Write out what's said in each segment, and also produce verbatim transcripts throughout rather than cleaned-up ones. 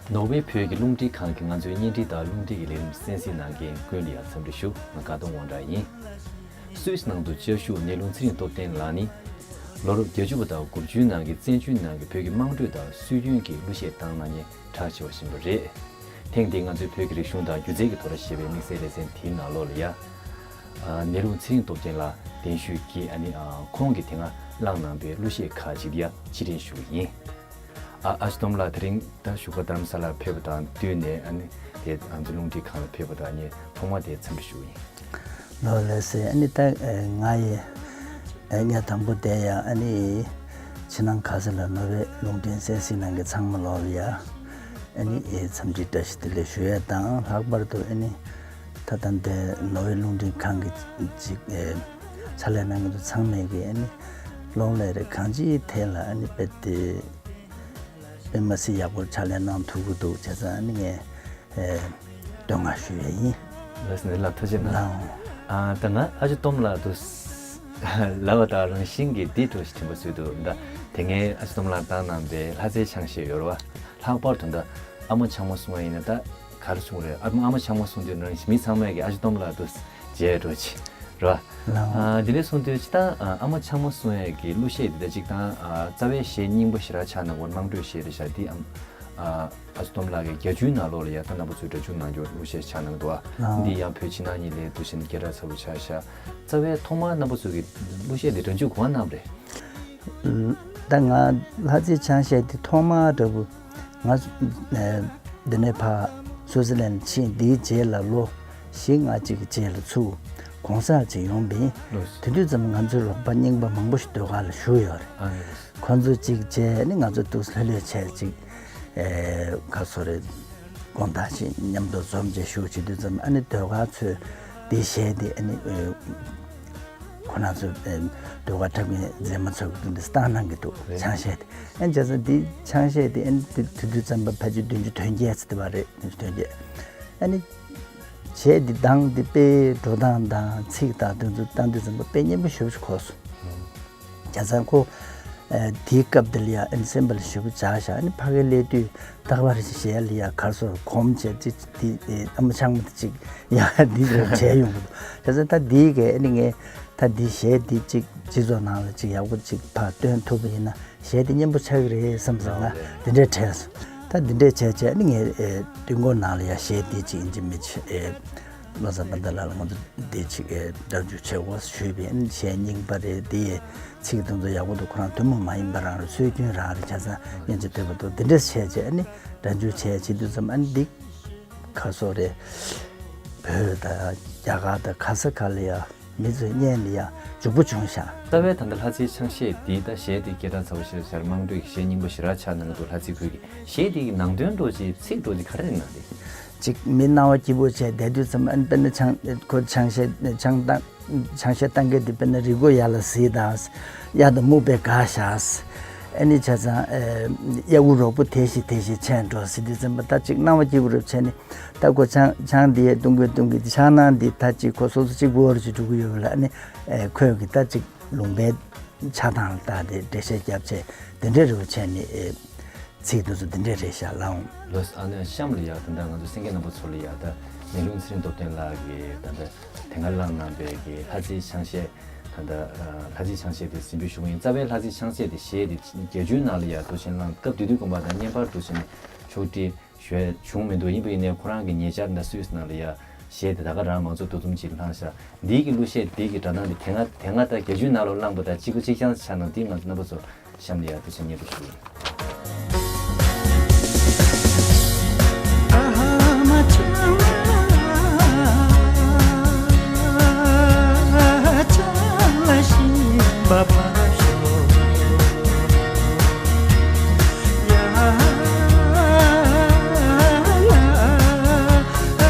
ནོར་ཝེ་བོད་ཀྱི་རླུང་འཕྲིན་ཁང་གི་ང་ཚོའི་བརྙན་འཕྲིན་དང་རླུང་འཕྲིན་གྱི་ལས་རིམ་གསན་གཟིགས་གནང་མཁན་ཀུན་ལ་ཡང་འཚམས་འདྲི་ཞུ། ང་དགའ་གདོང་དབང་གྲགས་ཡིན། སུད་སི་ནང་དུ་བཅའ་བཞུགས་ནེ་ལུང་ཚེ་རིང་སྟོབས་ལྡན་ལགས་ནི། ལོ་རབས་བརྒྱད་ཅུ་པ་དང་དགུ་བཅུའི་ནང་གི་བཙན་བྱོལ་ནང་གི་བོད་ཀྱི་དམངས་ཁྲོད་དང་སྲོལ་རྒྱུན་གྱི་གླུ་གཞས་བཏང་གནང་མཁན་གྲགས་ཆེ་བ་ཞིག་ཡིན་པ་རེད། ཐེངས་འདིའི་ང་ཚོའི་བོད་ཀྱི་རིག་གཞུང་དང་སྒྱུ་རྩལ་གྱི་ཐོག་ལ་ཞེས་པའི་དམིགས་བསལ་ལེ་ཚན་དེའི་ནང་ལོགས་ལ་ཡ། ཨ། ནེ་ལུང་ཚེ་རིང་སྟོབས་ལྡན་ལགས་གདན་ཞུས་ཀྱིས་ཨ་ནི་ཨ་ཁོང་གིས་དེ་སྔ་བླངས་གནང་པའི་གླུ་གཞས་ཁག་ཅིག་ཡ་ཕྱིར་དྲན་ཞུ་གི་ཡིན། ཨ་ཨ་ཅེ་སྟོབས་ལགས་དེ་རིང་ད་བཞུགས་སྒར་རྡ་རམ་ས་ལར་ཕེབས་པ་དང་བསྟུན་ནས་ཨ་ནི་དེ་ང་ཚོའི་རླུང་འཕྲིན་ཁང་ལ་ཕེབས་པ་དང་ཨ་ནི་ཐོག་མ་དེ་འཚམས་འདྲི་ཞུ་གི་ཡིན། ལོ་ལེགས་སེ། ཨ་ནི་ད་ང་ཡི་ཨ་ངས་དང་པོ་དེ་ཡང་ཨ་ནི་ཕྱི་ནང་ག་ས་ལ་ནོར་ཝེ་རླུང་འཕྲིན་གསན་གཟིགས་གནང་མཁན་ཚང་མ་ལོག་ལ་ཡ་ཨ་ནི་འཚམས་འདྲི་བཀྲ་ཤིས་བདེ་ལེགས་ཞུ་ཡས་དང་། ལྷག་པར་དུ་ཨ་ནི་ད་ལྟ་འདི་ནོར་ཝེ་རླུང་འཕྲིན་ཁང་གི་ཅིག་ཨེ་ཕྱག་ལས་གནང་མཁན་ཚོ་ཚང་མས་ཀྱི་ཨ་ནི་གློག་ཀླད་རེད་གང་ཅིའི་ཐད་ལ་ཨ་ནི་དཔེ་དེ་དཔེ་མ་སྲིད་ཡག་པོ་ཕྱག་ལས་གནང་ཐུབ་ཀྱི་འདུག་བྱས་ཙང་ཨ་ནི་ངས་ཨེ་བསྟོད་བསྔགས་ཞུ་ཡས་ཡིན། ལགས་སོ། ལགས་ཐུགས་རྗེ་གནང་། ལགས། ཨ་ད་ང་ཨ་ཅེ་སྟོབས་ལགས་དུ་ལབ་པ་དང་རང་བཞིན་གྱིས་འདི་འདྲ་ཞིག་དྲན་པ་ཚུལ་དུ་ད་དེ་སྔའི་ཨ་ཅེ་སྟོབས་ལགས་བཏང་གནང་པའི་ལྷ་རྫས་ཆང་གཞས་ཡོད་རེད་བ། ལྷག་པར་དུ་ད་ཨ་མ་ཆང་མ་གསུང་བ་ཡིན་ན་ད་ག་རེ་གསུང་རེད། ཨ་མ་ཨ་མ་ཆང་མ་གསུང་དུས་རང་མི་ཚང་མས་ཀྱི་ཨ་ཅེ་སྟོབས་ལགས་དུ་མཇལ་འགྲོ་ཅི་རེད་བ། ལགས། ཨ་དེ་འདྲ་གསུང་དུས་ཅི་ད་ཨ་མ་ཆང་མ་གསུང་ཡས་ཀྱི་གླུ་གཞས་འདི་ད་ཅིག་དང་ཨ་རྩ་བའི་གཞས་རྙིང་པ་ཞེ་དྲག་ཆགས་གནང་གི་ཡོད། དམངས་ཁྲོད་གཞས་རེད་ཤག་འདི་ཨ་ཨ་ཨ་ཅེ་སྟོབས་ལགས་ཀྱིས་བརྒྱད་ཅུའི་ནང་ལོགས་ལ་ཡ་ད་རྣམ་པ་ཚོས་སྒྲ་སྒྱུར་གནང་རྒྱུ་གླུ་གཞས་ཆགས་གནང་འདུག་ཨ། ལགས། འདི་ཡང་བོད་ཕྱི་ནང་གཉིས་ལ་འདུག་བཞིན་སྐད་གྲགས་ཚ་པོ་ཆགས་ཤག་རྩ་བའི་ཐོག་མར་རྣམ་པ་ཚོ་གིས་གླུ་གཞས་འདི་སྒྲ་སྒྱུར་གང་གནང་བ་རེད། ད་ང་ལྷ་རྫས་ཆང་གཞས་འདི་ཐོག་མར་འདྲ་པོ་ང་ཨ་འདི་ནས་ཕར་སུའུ་ཙི་ལན་ཕྱིན་འདིའི་རྗེས་ལ་ལོ་བཞི་ལྔ་གཅིག་གི་རྗེས་ལ་ཚུར་གོང་གསར་ཅིག་ཡོང་པ་ཡིན། ལགས། དེ་དུས་ཙམ་ང་ཚོའི་རོགས་པ་རྙིང་པ་མང་པོ་ཞིག་ཟློས་གར་ལ་ཞུགས་ཡོད་རེད། ཨ་ལགས། ཁོང་ཚོ་གཅིག་བྱས་ནི་ང་ཚོ་འདུག་ལྷོད་ལྷོད་བྱས་ཅིག་ཨེ་ག་སོ་རེད། དགོང་དག་ཅིག་མཉམ་དུ་འཛོམས་བྱས་ཞུགས་བྱེད་དུས་ཙམ་ཨ་ནི་ཟློས་གར་ཚོས་འདི་གཞས་འདི་ཨ་ནི་ཨེ་ཁོ་རང་ཚོ་ཨེ་ཟློས་གར་འཁྲབ་མཁན་མཛེས་མ་ཚོ་གི་འདུག་འདི་བཏང་གནང་གི་འདུག་རེད། ཆང་གཞས་དེ་ཨ་ནི་བྱས་ཙང་འདི་ཆང་གཞས་དེ་ཨ་ནི་དེ་དེ་དུས་ཙམ་པ་ཕལ་ཆེར་བདུན་ཅུ་དོན་བརྒྱད་ཙམ་དེ་བ་རེད། བདུན་ཅུ་དོན་བརྒྱད། ཨ་ནི་གཞས་འདི་གདངས་འདི་དཔེ་འགྲོ་སྟངས་དང་ཚིག་དང་དེ་ཚོ་བཏང་དུས་ཙམ་པ་དཔེ་སྙན་པོ་ཞེ་པོ་ཞིག་གོ་སོང་། བྱས་ཙང་ཁོ་ཨ་དེའི་སྐབས་དེ་ལ་ཡ་ཨ་ནི་སེམས་པ་ལ་ཞེ་པོ་འཇགས་ཤག་ཨ་ནི་ཕ་གིར་སླེབས་དུས་རྟག་པར་གཞས་ལ་ཡ་གར་སོར་གོམས་བྱས་ཅིག་དེ་ཨ་མ་ཆང་མ་དེ་ཅིག་ཡ་འདི་འདྲ་བྱས་ཡོང་གི་འདུག་བྱས་ཙང་ད་འདིའི་གས་ཨ་ནི་ངས་ད་འདི་གཞས་འདི་ཅིག་སྤྱི་ཚོགས་ནང་ལ་ཅིག་ཡག་པོ་ཅིག་ཕར་སྟོན་ཐུབ་པ་ཡིན་ན་གཞས་འདི་སྙན་པོ་ཆགས་ཀྱི་རེད་བསམ་ཙང་ང་འདི་འདྲས་དྲན་སོང་། ད་འདི་འདྲས་བྱས་བྱས་ཨ་ནི་ངས་ཨེ་དུས་འཁོར་ནང་ལ་ཡ་གཞས་འདི་ཅིག་ཡིན་གཅིག་མིན་གཅིག་ཨེ། བློ་བཟང་དཔལ་ལྡན་ལགས་ལ་ང་ཚོ་འདི་ཅིག་ཨེ་སྒྲ་སྒྱུར་བྱེད་དགོས་ཞུས་པས་ཨ་ནི་གཞས་རྙིང་པ་རེད། འདི་ཡི་ཚིག་དེ་ཚོ་ཡག་པོ་འདུག་ཁོ་རང་ཐུན་མོང་མ་ཡིན་པ་རང་རེད། སྲོལ་རྒྱུན་རང་རེད། བྱས་ཙང་སྙན་ཅིག་ཐོས་པ་འདུག་འདི་འདྲས་བྱས་བྱས་ཨ་ནི་སྒྲ་སྒྱུར་བྱས་བྱེད་དུས་ཙམ་ཨ་ནི་འདི་ག་སོ་རེད། བོད་དང་རྒྱ་གར་དང་ག་ས་ག་ལ་ཡ་མི་ཚོའི་སྙན་ལ་ཡ་འཇུག་པོ་བྱུང་ཤག་རྩ་བའི་ད་ལྟ་ལྷ་རྫས་ཆང་གཞས་འདི་ད་གཞས་འདི་སྐད་གྲགས་ཚ་པོ་ཞེ་དྲག་ཆགས། དམངས་ཁྲོད་ཀྱི་གཞས་རྙིང་པ་ཞེ་དྲག་ཆགས་གནང་གི་འདུག་ལྷ་རྫས་ཁུལ་གྱི་གཞས་འདི་གི་ནང་དོན་འདྲ་ཅིག་ཚིག་འདྲ་ཅིག་ག་རེ་རེད་ནང་དེ། ཅིག་མི་སྣང་བ་སྐྱིད་པོ་བྱས་བསྡད་དུས་ཙམ་ཨ་ནི་དཔེར་ན་ཆང་ཁོ་ཆང་གཞས་ཆང་བཏང་ཆང་གཞས་བཏང་མཁན་དེ་དཔེར་ན་རི་མགོ་ཡར་ལ་གཟིགས་དང་། གཡའ་དང་སྨུག་པས་འགགས་བཞག་ཨ་ནི་བྱས་ཙང་ཨེ་གཡའ་ཁུག་རོག་པོ་དལ་ཞིང་དལ་ཞིང་ཆས་འགྲོ་ཟེར་དུས་ཙམ་པ་ད་ཅིག་སྣང་བ་སྐྱིད་པོ་རེ་བྱས་ནས་ད་ཁོ་ཆང་ཆང་འདི་བཏུང་གི་བཏུང་གི་ཆང་ནང་འདི་ད་ཅིག་ཁོ་སོ་སོ་གཅིག་པོ་རེ་ཅིག་འགྲོ་གི་ཡོད་པ་ལ་ཨ་ནི་ཨེ་ཁོས་གི་ད་ཅིག་ལུང་པའི་ཆགས་སྟངས་ལ་བལྟས་ཏེ་འགྲེལ་བཤད་བརྒྱབ་བྱས་དེ་འདྲ་རེ་བ་བྱས་ནས་ཨེ། ཚིག་དེ་ཚོ་འདི་འདྲས་རེད་ཤག་ལགས་འོང་། ལགས་སོ། ཨ་ནི་གཤམ་ལ་ཡ་ད་ལྟ་ང་ཚོ་གསན་མཁན་རྣམ་པ་ཚོ་ལ་ཡ་ད་ནེ་ལུང་ཚེ་རིང་སྟོབས་ལྡན་ལགས་ཀྱིས་ད་ལྟ་དེ་སྔ་བླངས་གནང་པའི་གི་ལྷ་རྫས་ཆང་གཞས། ད་ལྟ་ལྷ་རྫས་ཆང་གཞས་དེ་གཟིགས་འབུལ་ཞུ་གི་ཡིན། རྩ་བའི་ལྷ་རྫས་ཆང་གཞས་དེ་གཞས་དེ་བརྒྱད་ཅུའི་ནང་ལ་ཡ་འདུག་བཞིན་བླངས། སྐབས་དེ་དུས་དགོངས་པ་དང་བརྙན་པར་འདུག་བཞིན་ཕྱོགས་སྒྲིག་ཞུས་བྱུང་མི་འདུག་ཡིན་པ་ཡིན་ནའི་ཁོ་རང་གི་ཉེ་ཆར་ད་སུད་སི་ནང་ལ་ཡ་གཞས་དེ་ད་ག་རང་མང་ཚོགས་འདུ་འཛོམས་ཅིག་བླངས་ཤག་འདི་གི་གླུ་གཞས་འདི་གི་སྒྲ་གདངས་འདི་དེ་སྔ་དེ་སྔ་ད་བརྒྱད་ཅུའི་ནང་ལ་བླངས་པ་དང་གཅིག་པ་གཅིག་རྐྱང་ཆགས་ན་འདི་ང་ཚོ་རྣམ་པ་ཚོ་གཤམ་ལ་ཡ་དེ་ཚོ་སྙན་སྒྲོན་ཞུ།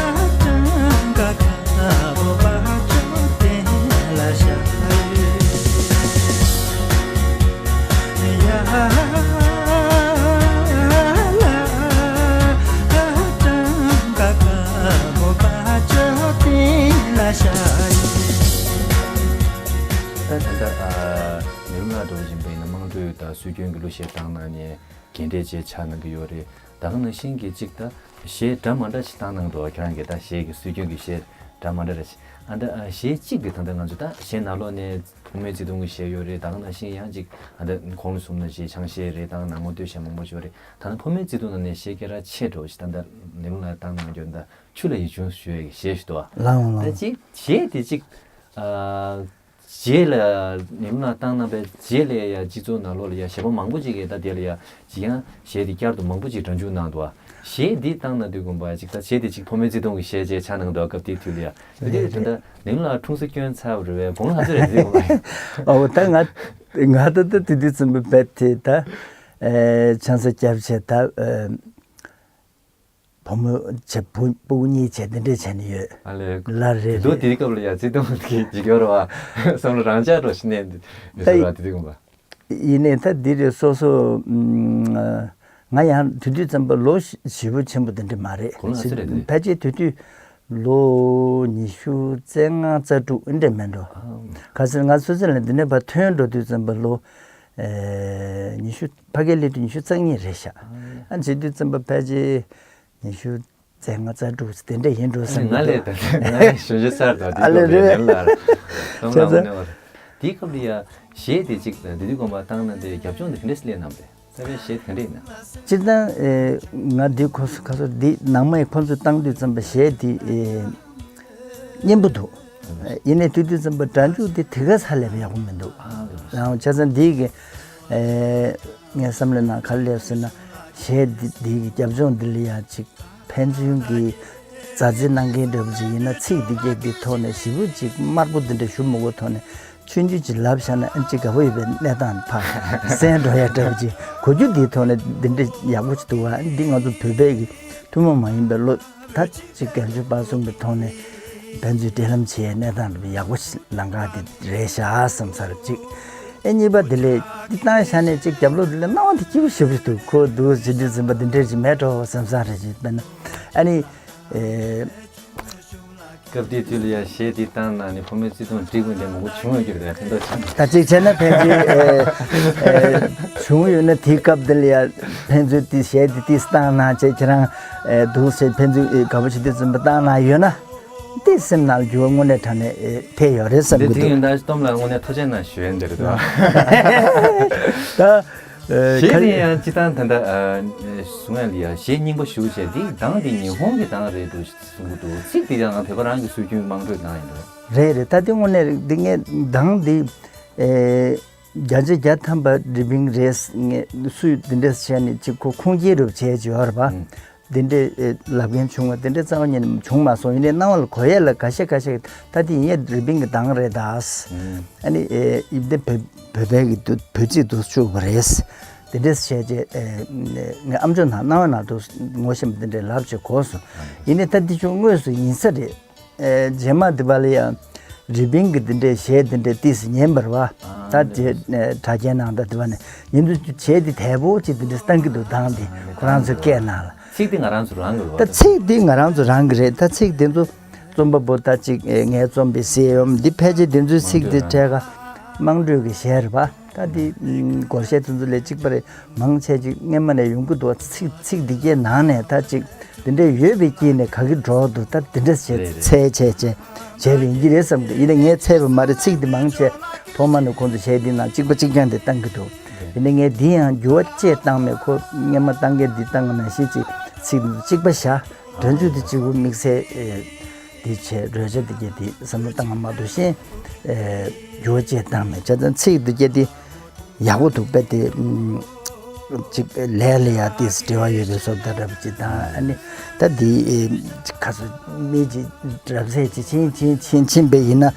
ད་ད་ལྟ་ཨ་ནེ་རུ་ལགས་འགྲོ་བཞིན་པའི་ན་དམངས་ཁྲོད་དང་སྲོལ་རྒྱུན་གྱི་གླུ་གཞས་བཏང་གནང་ནས་རྒན་གྲས་བཅས་ཆགས་གནང་གི་ཡོད་རེད། ད་ག་ནང་བཞིན་གྱི་གཅིག་ད་གཞས་འདྲ་མ་འདྲ་ཞིག་བཏང་གནང་འདུག་ཁྱེད་རང་གིས་ད་གཞས་ཀྱི་སྲོལ་རྒྱུན་གྱི་གཞས་འདྲ་མ་འདྲ་རེ་ཞིག་ཨ་ད་ཨ་གཞས་གཅིག་གི་ད་ལྟ་ང་ཚོ་ད་གཞས་ནང་ལོགས་ནས་ཕོ་མོའི་བརྩེ་དུང་གི་གཞས་ཡོད་རེད། ད་ག་ནང་བཞིན་ཡང་གཅིག་ཨ་ད་ཁོང་ལ་གསུངས་ན་གཞས་ཆང་གཞས་རེད། ད་ནང་མོ་ལྟོས་གཞས་མང་པོ་ཞིག་ཡོད་རེད། ད་ནང་ཕོ་མོའི་བརྩེ་དུང་ནང་ནས་གཞས་སྐད་གྲགས་ཆེ་འགྲོ་ཞིག་ད་ད་ནེ་རུ་ལགས་བཏང་གནང་རྒྱུ་ད་ཆུ་ལ་ཡིད་ཆུང་ཞུ་ཡའི་གཞས་ཞིག་འདུག་ལའང་ལའང་། ད་གཅིག་གཞས་དེ་གཅིག་ཨ། རྗེས་ལ་ཉིན་མ་བཏང་གནང་པའི་རྗེས་ལ་ཡ་སྤྱི་ཚོགས་ནང་ལོགས་ལ་ཡ་གཞས་པ་མང་པོ་ཅིག་གིས་ད་དེ་ལ་ཡ་ཅིག་ཡང་གཞས་དེ་བསྐྱར་དུ་མང་པོ་ཅིག་སྒྲ་འཇུག་གནང་འདུག་གཞས་འདི་བཏང་ན་དུས་དགོན་པ་ཅིག་ད་གཞས་དེ་ཅིག་ཕོ་མོའི་བརྩེ་དུང་གི་གཞས་བཅས་ཆགས་གནང་འདུག་སྐབས་དེའི་དུས་ལ་ཡ་དེ་དུས་ད་ཉིན་ལ་འཁྲུངས་ས་སྐྱོན་ཚར་བ་རེད་བས་དགུང་ལ་ཚོད་རེད་དེ་དགོན་པ། ཨོ་ད་ང་ང་ད་ད་དེ་དུས་ཙམ་པ་བས་དེ་ད་ཆང་ས་བརྒྱབ་བྱས་ད། བུ་མོ་བྱས་བུ་སྤུ་གུ་གཉིས་བྱས་དེ་འདྲས་བྱས་ནས་ཡོད། ཨ་ལས། ལ་རེད་དེ་དུས་རེད། དེའི་སྐབས་ལ་ཡ་བརྩེ་དུང་གི་འཇིགས་སྐྱོ་ར་བ་བསམ་བློ་རང་འཇགས་འགྲོ་ཞིག་གནས་འདི་ད་ཟེར་བ་དེ་དུས་གོམ་པ། ཡིན་ནའི་ད་འདི་རེད་སོ་སོ། ང་ཡང་དེ་དུས་ཙམ་པ་ལོ་ཞེ་པོ་ཆེན་པོ་དེ་འདྲས་མ་རེད། གོང་ལ་སུ་རེད་དེ། ཕལ་ཆེར་དེ་དུས་ལོ་ཉི་ཤུ་རྩ་ལྔ་རྩ་དྲུག་འདྲས་མེད་འགྲོ། ཁ་སང་ང་སུད་སི་ལན་འདི་ནས་ཕར་ཐོན་འགྲོ་དུས་ཙམ་པ་ལོ་ཉི་ཤུ་ཕ་གིར་སླེབས་དུས་ཉི་ཤུ་རྩ་གཉིས་རེད་ཤག་ཨ་བྱེད་དུས་ཙམ་པ་ཕལ་ཆེར་ཉི་ཤུ་རྩ་ལྔ་རྩ་དྲུག་དེ་འདྲ་ཡིན་འགྲོ་བསམ་གྱི་ང་ལས་འདུག་ད་ང་ལས་གཞོན་ཤོས་གསར་དང་དེ་ཨ་ལས་འདྲ་རེད། ལ་གཏམ་ལ་དངོས་གནས་བར་དེའི་སྐབས་ལ་ཡ་གཞས་དེ་གཅིག་དང་དེ་དུས་གོམ་པ་བཏང་ན་དེ་རྒྱབ་ལྗོངས་དེ་ག་འདྲས་སླེབས་གནང་བས་ས་བའི་གཞས་དེ་ག་འདྲས་ཡིན་ན། སྤྱིར་བཏང་ང་འདི་ཁོ་སོ་ཁ་སོ་འདི་ནང་མའི་ཁོ་ཚོས་བཏང་དུས་ཙམ་པ་གཞས་འདི་སྙན་པོ་འདུག་ཡིན་ནའི་དུས་དུས་ཙམ་པ་སྒྲ་འཇུག་དེ་དེ་ག་ས་ལས་ཡག་པོ་མི་འདུག་ཡང་བྱས་ཙང་འདི་གི་ངས་བསམ་བློ་ནང་ག་རེ་སླེབས་ཟེར་ན་གཞས་འདི་འདི་གི་རྒྱབ་ལྗོངས་འདི་ལ་ཡང་ཅིག་ཕན་ཚུན་གྱི་མཛའ་བརྩེ་གནང་མཁན་འདྲ་པོ་ཅིག་ཡིན་ན་ཚིག་འདི་སྐད་འདི་ཐོག་ནས་ཞེ་པོ་ཅིག་དམར་པོ་འདི་འདྲ་ཞུ་མི་དགོས་ཐོག་ནས་ཆུང་ཆུང་ཅིག་ལབ་བཞག་ན་ཨ་ཅིག་དགའ་པོ་ཡོད་པའི་གནས་སྟངས་ཕར་གསན་འགྲོ་ཡ་འདྲ་པོ་ཅིག་གོ་རྒྱུ་འདིའི་ཐོག་ནས་འདི་འདྲ་ཡག་པོ་ཅིག་འདུག་བ། འདི་ང་ཚོ་བོད་པའི་གི་ཐུན་མོང་མ་ཡིན་པའི་བློ་ད་ཅིག་རྒན་གཞོན་བར་གསུམ་གྱི་ཐོག་ནས་ཕན་ཚུན་འབྲེལ་ལམ་བྱེད་ཡ་གནས་སྟངས་ཡག་པོ་ཞིག་ལང་ག་དེ་རེད་ཤག་བསམ་ཚར་ཅིག་ཨེ་གཉིས་པ་དེ་ལས་འདི་བཏང་ཤ་ནས་ཅིག་རྒྱབ་ལོགས་དེ་ལ་སྣང་བ་དེ་སྐྱིད་པོ་ཞེ་པོ་འདུག་ཁོ་འདུག་ཟེར་དུས་ཟིན་པ་འདི་འདྲས་ཅིག་མེད་འགྲོ་བསམ་ས་རེད་ཅིག་དཔེར་ན་ཨ་ནི། ཨེ། སྐབས་དེའི་དུས་ལ་ཡ་གཞས་འདི་བཏང་ན་ནི་ཕོ་མོའི་བརྩེ་དུང་འགྲིག་པོ་འདྲ་མང་པོ་བྱུང་ཡོད་ཀྱི་རེད་ཕན་ཐོགས་ཆེན་པོ། ད་ཅིག་བྱས་ན་ཕན་ཚུན་ཨེ་ཨེ་བྱུང་ཡོད་ན་དེའི་སྐབས་འདི་ལ་ཡ་ཕན་ཚུན་དེ་གཞས་འདི་ཏིས་བཏང་ན་བྱས་ཁྱེད་རང་ཨེ་འདུག་ཟེར་ཕན་ཚུན་ཨེ་དགའ་པོ་བྱེད་དུས་ཙམ་པ་བཏང་ན་ཡོད་ན། དེ་སེམས་ནང་ལ་འགྱུར་བ་དངོས་གནས་དྲང་གནས་ཨེ་ཕེབས་ཡོད་རེད་བསམ་འདི་གི་དེ་འདུག་ཡོན་ཏན་སྟོབས་ལ་དངོས་གནས་ཐུགས་རྗེ་གནང་ཞུ་ཡོན་འདི་རེད་དོ། ད་ཨེ་གཞས་ཁ་ནི་ཡང་སྤྱི་བཏང་ད་ལྟ་ཨ་གསུང་ཡ་ལ་ཡ་གཞས་རྙིང་པ་ཞུ་བྱས་འདི་གདངས་འདི་ཉི་ཧོང་གི་གདངས་རེད་འདུག་གསུང་གི་འདུག་ཚིག་འདི་ཡང་བོད་པ་རང་གི་སྲོལ་རྒྱུན་དམངས་ཁྲོད་གདངས་ཡིན་འདུག་རེད་རེད། ད་འདི་དངོས་གནས་རེད། འདི་ངས་གདངས་འདི་ཨེ་བརྒྱ་ཆ་བརྒྱ་ཐམ་པ་རི་པིང་རེད། ངས་སུས་འདི་འདྲས་བྱས་ནས་ཅིག་ཁོ་ཁུངས་སྐྱེལ་རུ་བྱས་ཀྱི་ཡོད་རེད་པ། ཨང་། འདི་འདྲས་ཨེ་ལབ་མཁན་བྱུང་བ་འདི་འདྲས་རྩ་བ་ཉིད་ནས་བྱུང་མ་སོང་། ཡིན་ནའི་སྣང་བ་ལ་གོ་ཡས་ལ་འགའ་ཤས་འགའ་ཤས་ད་འདི་ཡིན་ཡས་རི་པིང་གི་གདངས་རེད་ད། ཨང་། ཨ་ནི་ཨེ་ཡིན་འདི་བོད་བོད་པའི་གི་འདུ་བོད་ཚིག་འདུ་བཅུག་པ་རེད། འདི་འདྲས་བྱས་རྗེས་ཨེ་ངས་ཨམ་ཅོག་ནང་སྣང་བ་ནང་དུ་ངོ་ཤེས་པ་འདི་འདྲས་ལབ་བྱས་གོ་སོང་། ཡིན་ནའི་ད་འདི་ཅུང་དངོས་སུ་ཡིན་ས་རེད། ཨེ་རྗེས་མ་འདི་པ་ལ་ཡང་རི་པིང་གི་འདི་འདྲའི་གཞས་འདི་འདྲའི་ཏིས་ཉན་པར་བ། ད་དེ་ཨེ་དྲ་རྒྱའི་ནང་ད་འདི་པ་ནས་ཉན་དུ་བྱས་ཏེ་དལ་པོ་ཅིག་འདི་འདྲ་བཏང་གི་འདུག་གདངས་འདི་ཁོ་རང་ཚོའི་སྐད་ནང་ལ། ཚིག་འདི་ང་རང་ཚོ་རང་གི་རེད་ད་པ། ཚིག་འདི་ང་རང་ཚོ་རང་གི་རེད། ད་ཚིག་འདི་ཚོ་རྩོམ་པ་པོ་ད་ཅིག་ཨེ་ངའི་རྩོམ་པའི་སྲིད་ཡོམ་འདི་ཕལ་ཆེར་འདི་ཚོའི་ཚིག་འདི་ཕྲལ་ཀ་དམངས་ཁྲོད་ཀྱི་གཞས་རེད་པ། ད་འདི་སྒོར་གཞས་དེ་ཚོ་ལས་གཅིག་པ་རེད། མང་ཆེ་ཅིག་སྔན་མ་ནས་ཡོང་གི་འདུག་ཚིག་ཚིག་འདི་གའི་ནང་ནས་ད་ཅིག་འདི་འདྲ་ཡོད་པའི་དཀྱིལ་ནས་ག་གི་འགྲོ་འདུག་ད་འདི་འདྲ་བྱས་རེད་རེད། འཚོལ་བྱས་བྱས་བྱས་པ་ཡིན་གྱི་རེད་བསམ་གི་ཡིན་ན་ངས་འཚོལ་བ་མ་རེད། ཚིག་འདི་མང་ཆེ་ཐོག་མ་ནས་ཁོང་ཚོ་གཞས་འདི་ནང་གཅིག་པ་གཅིག་རྐྱང་དེ་བཏང་གི་འདུག་རེད། ཡིན་ན་ངས་འདི་ཡང་འགྱུར་བ་ཅིག་བཏང་མེད། ཁོ་སྔན་མ་བཏང་མཁན་འདི་བཏང་གི་ནང་བཞིན་ཅིག་ཚིག་འདི་གཅིག་པ་བཞག་སྒྲ་འཇུག་འདི་གཅིག་པུ་དམིགས་བསལ་འདི་བྱས་རོལ་ཆ་འདི་གས་འདི་བསམ་བློ་བཏང་གི་མ་གཏོགས་གཞན་འགྱུར་བ་ཅིག་བཏང་མེད། བྱས་ཙང་ཚིག་འདི་གས་འདི། ཡག་པོ་འདུག་པས་དེ། ཅིག་ལས་ལ་ཡ་ཏིས་འབྲེལ་བ་ཡོད་པའི་བཟོ་ལྟ་འདྲ་པོ་ཅིག་དང་ཨ་ནི་ད་འདི་ཁ་སོ་མི་ཅིག་རབ་གསལ་ཅིག་ཕྱིན་ཕྱིན་ཕྱིན་ཕྱིན་པས་ཡིན་ན་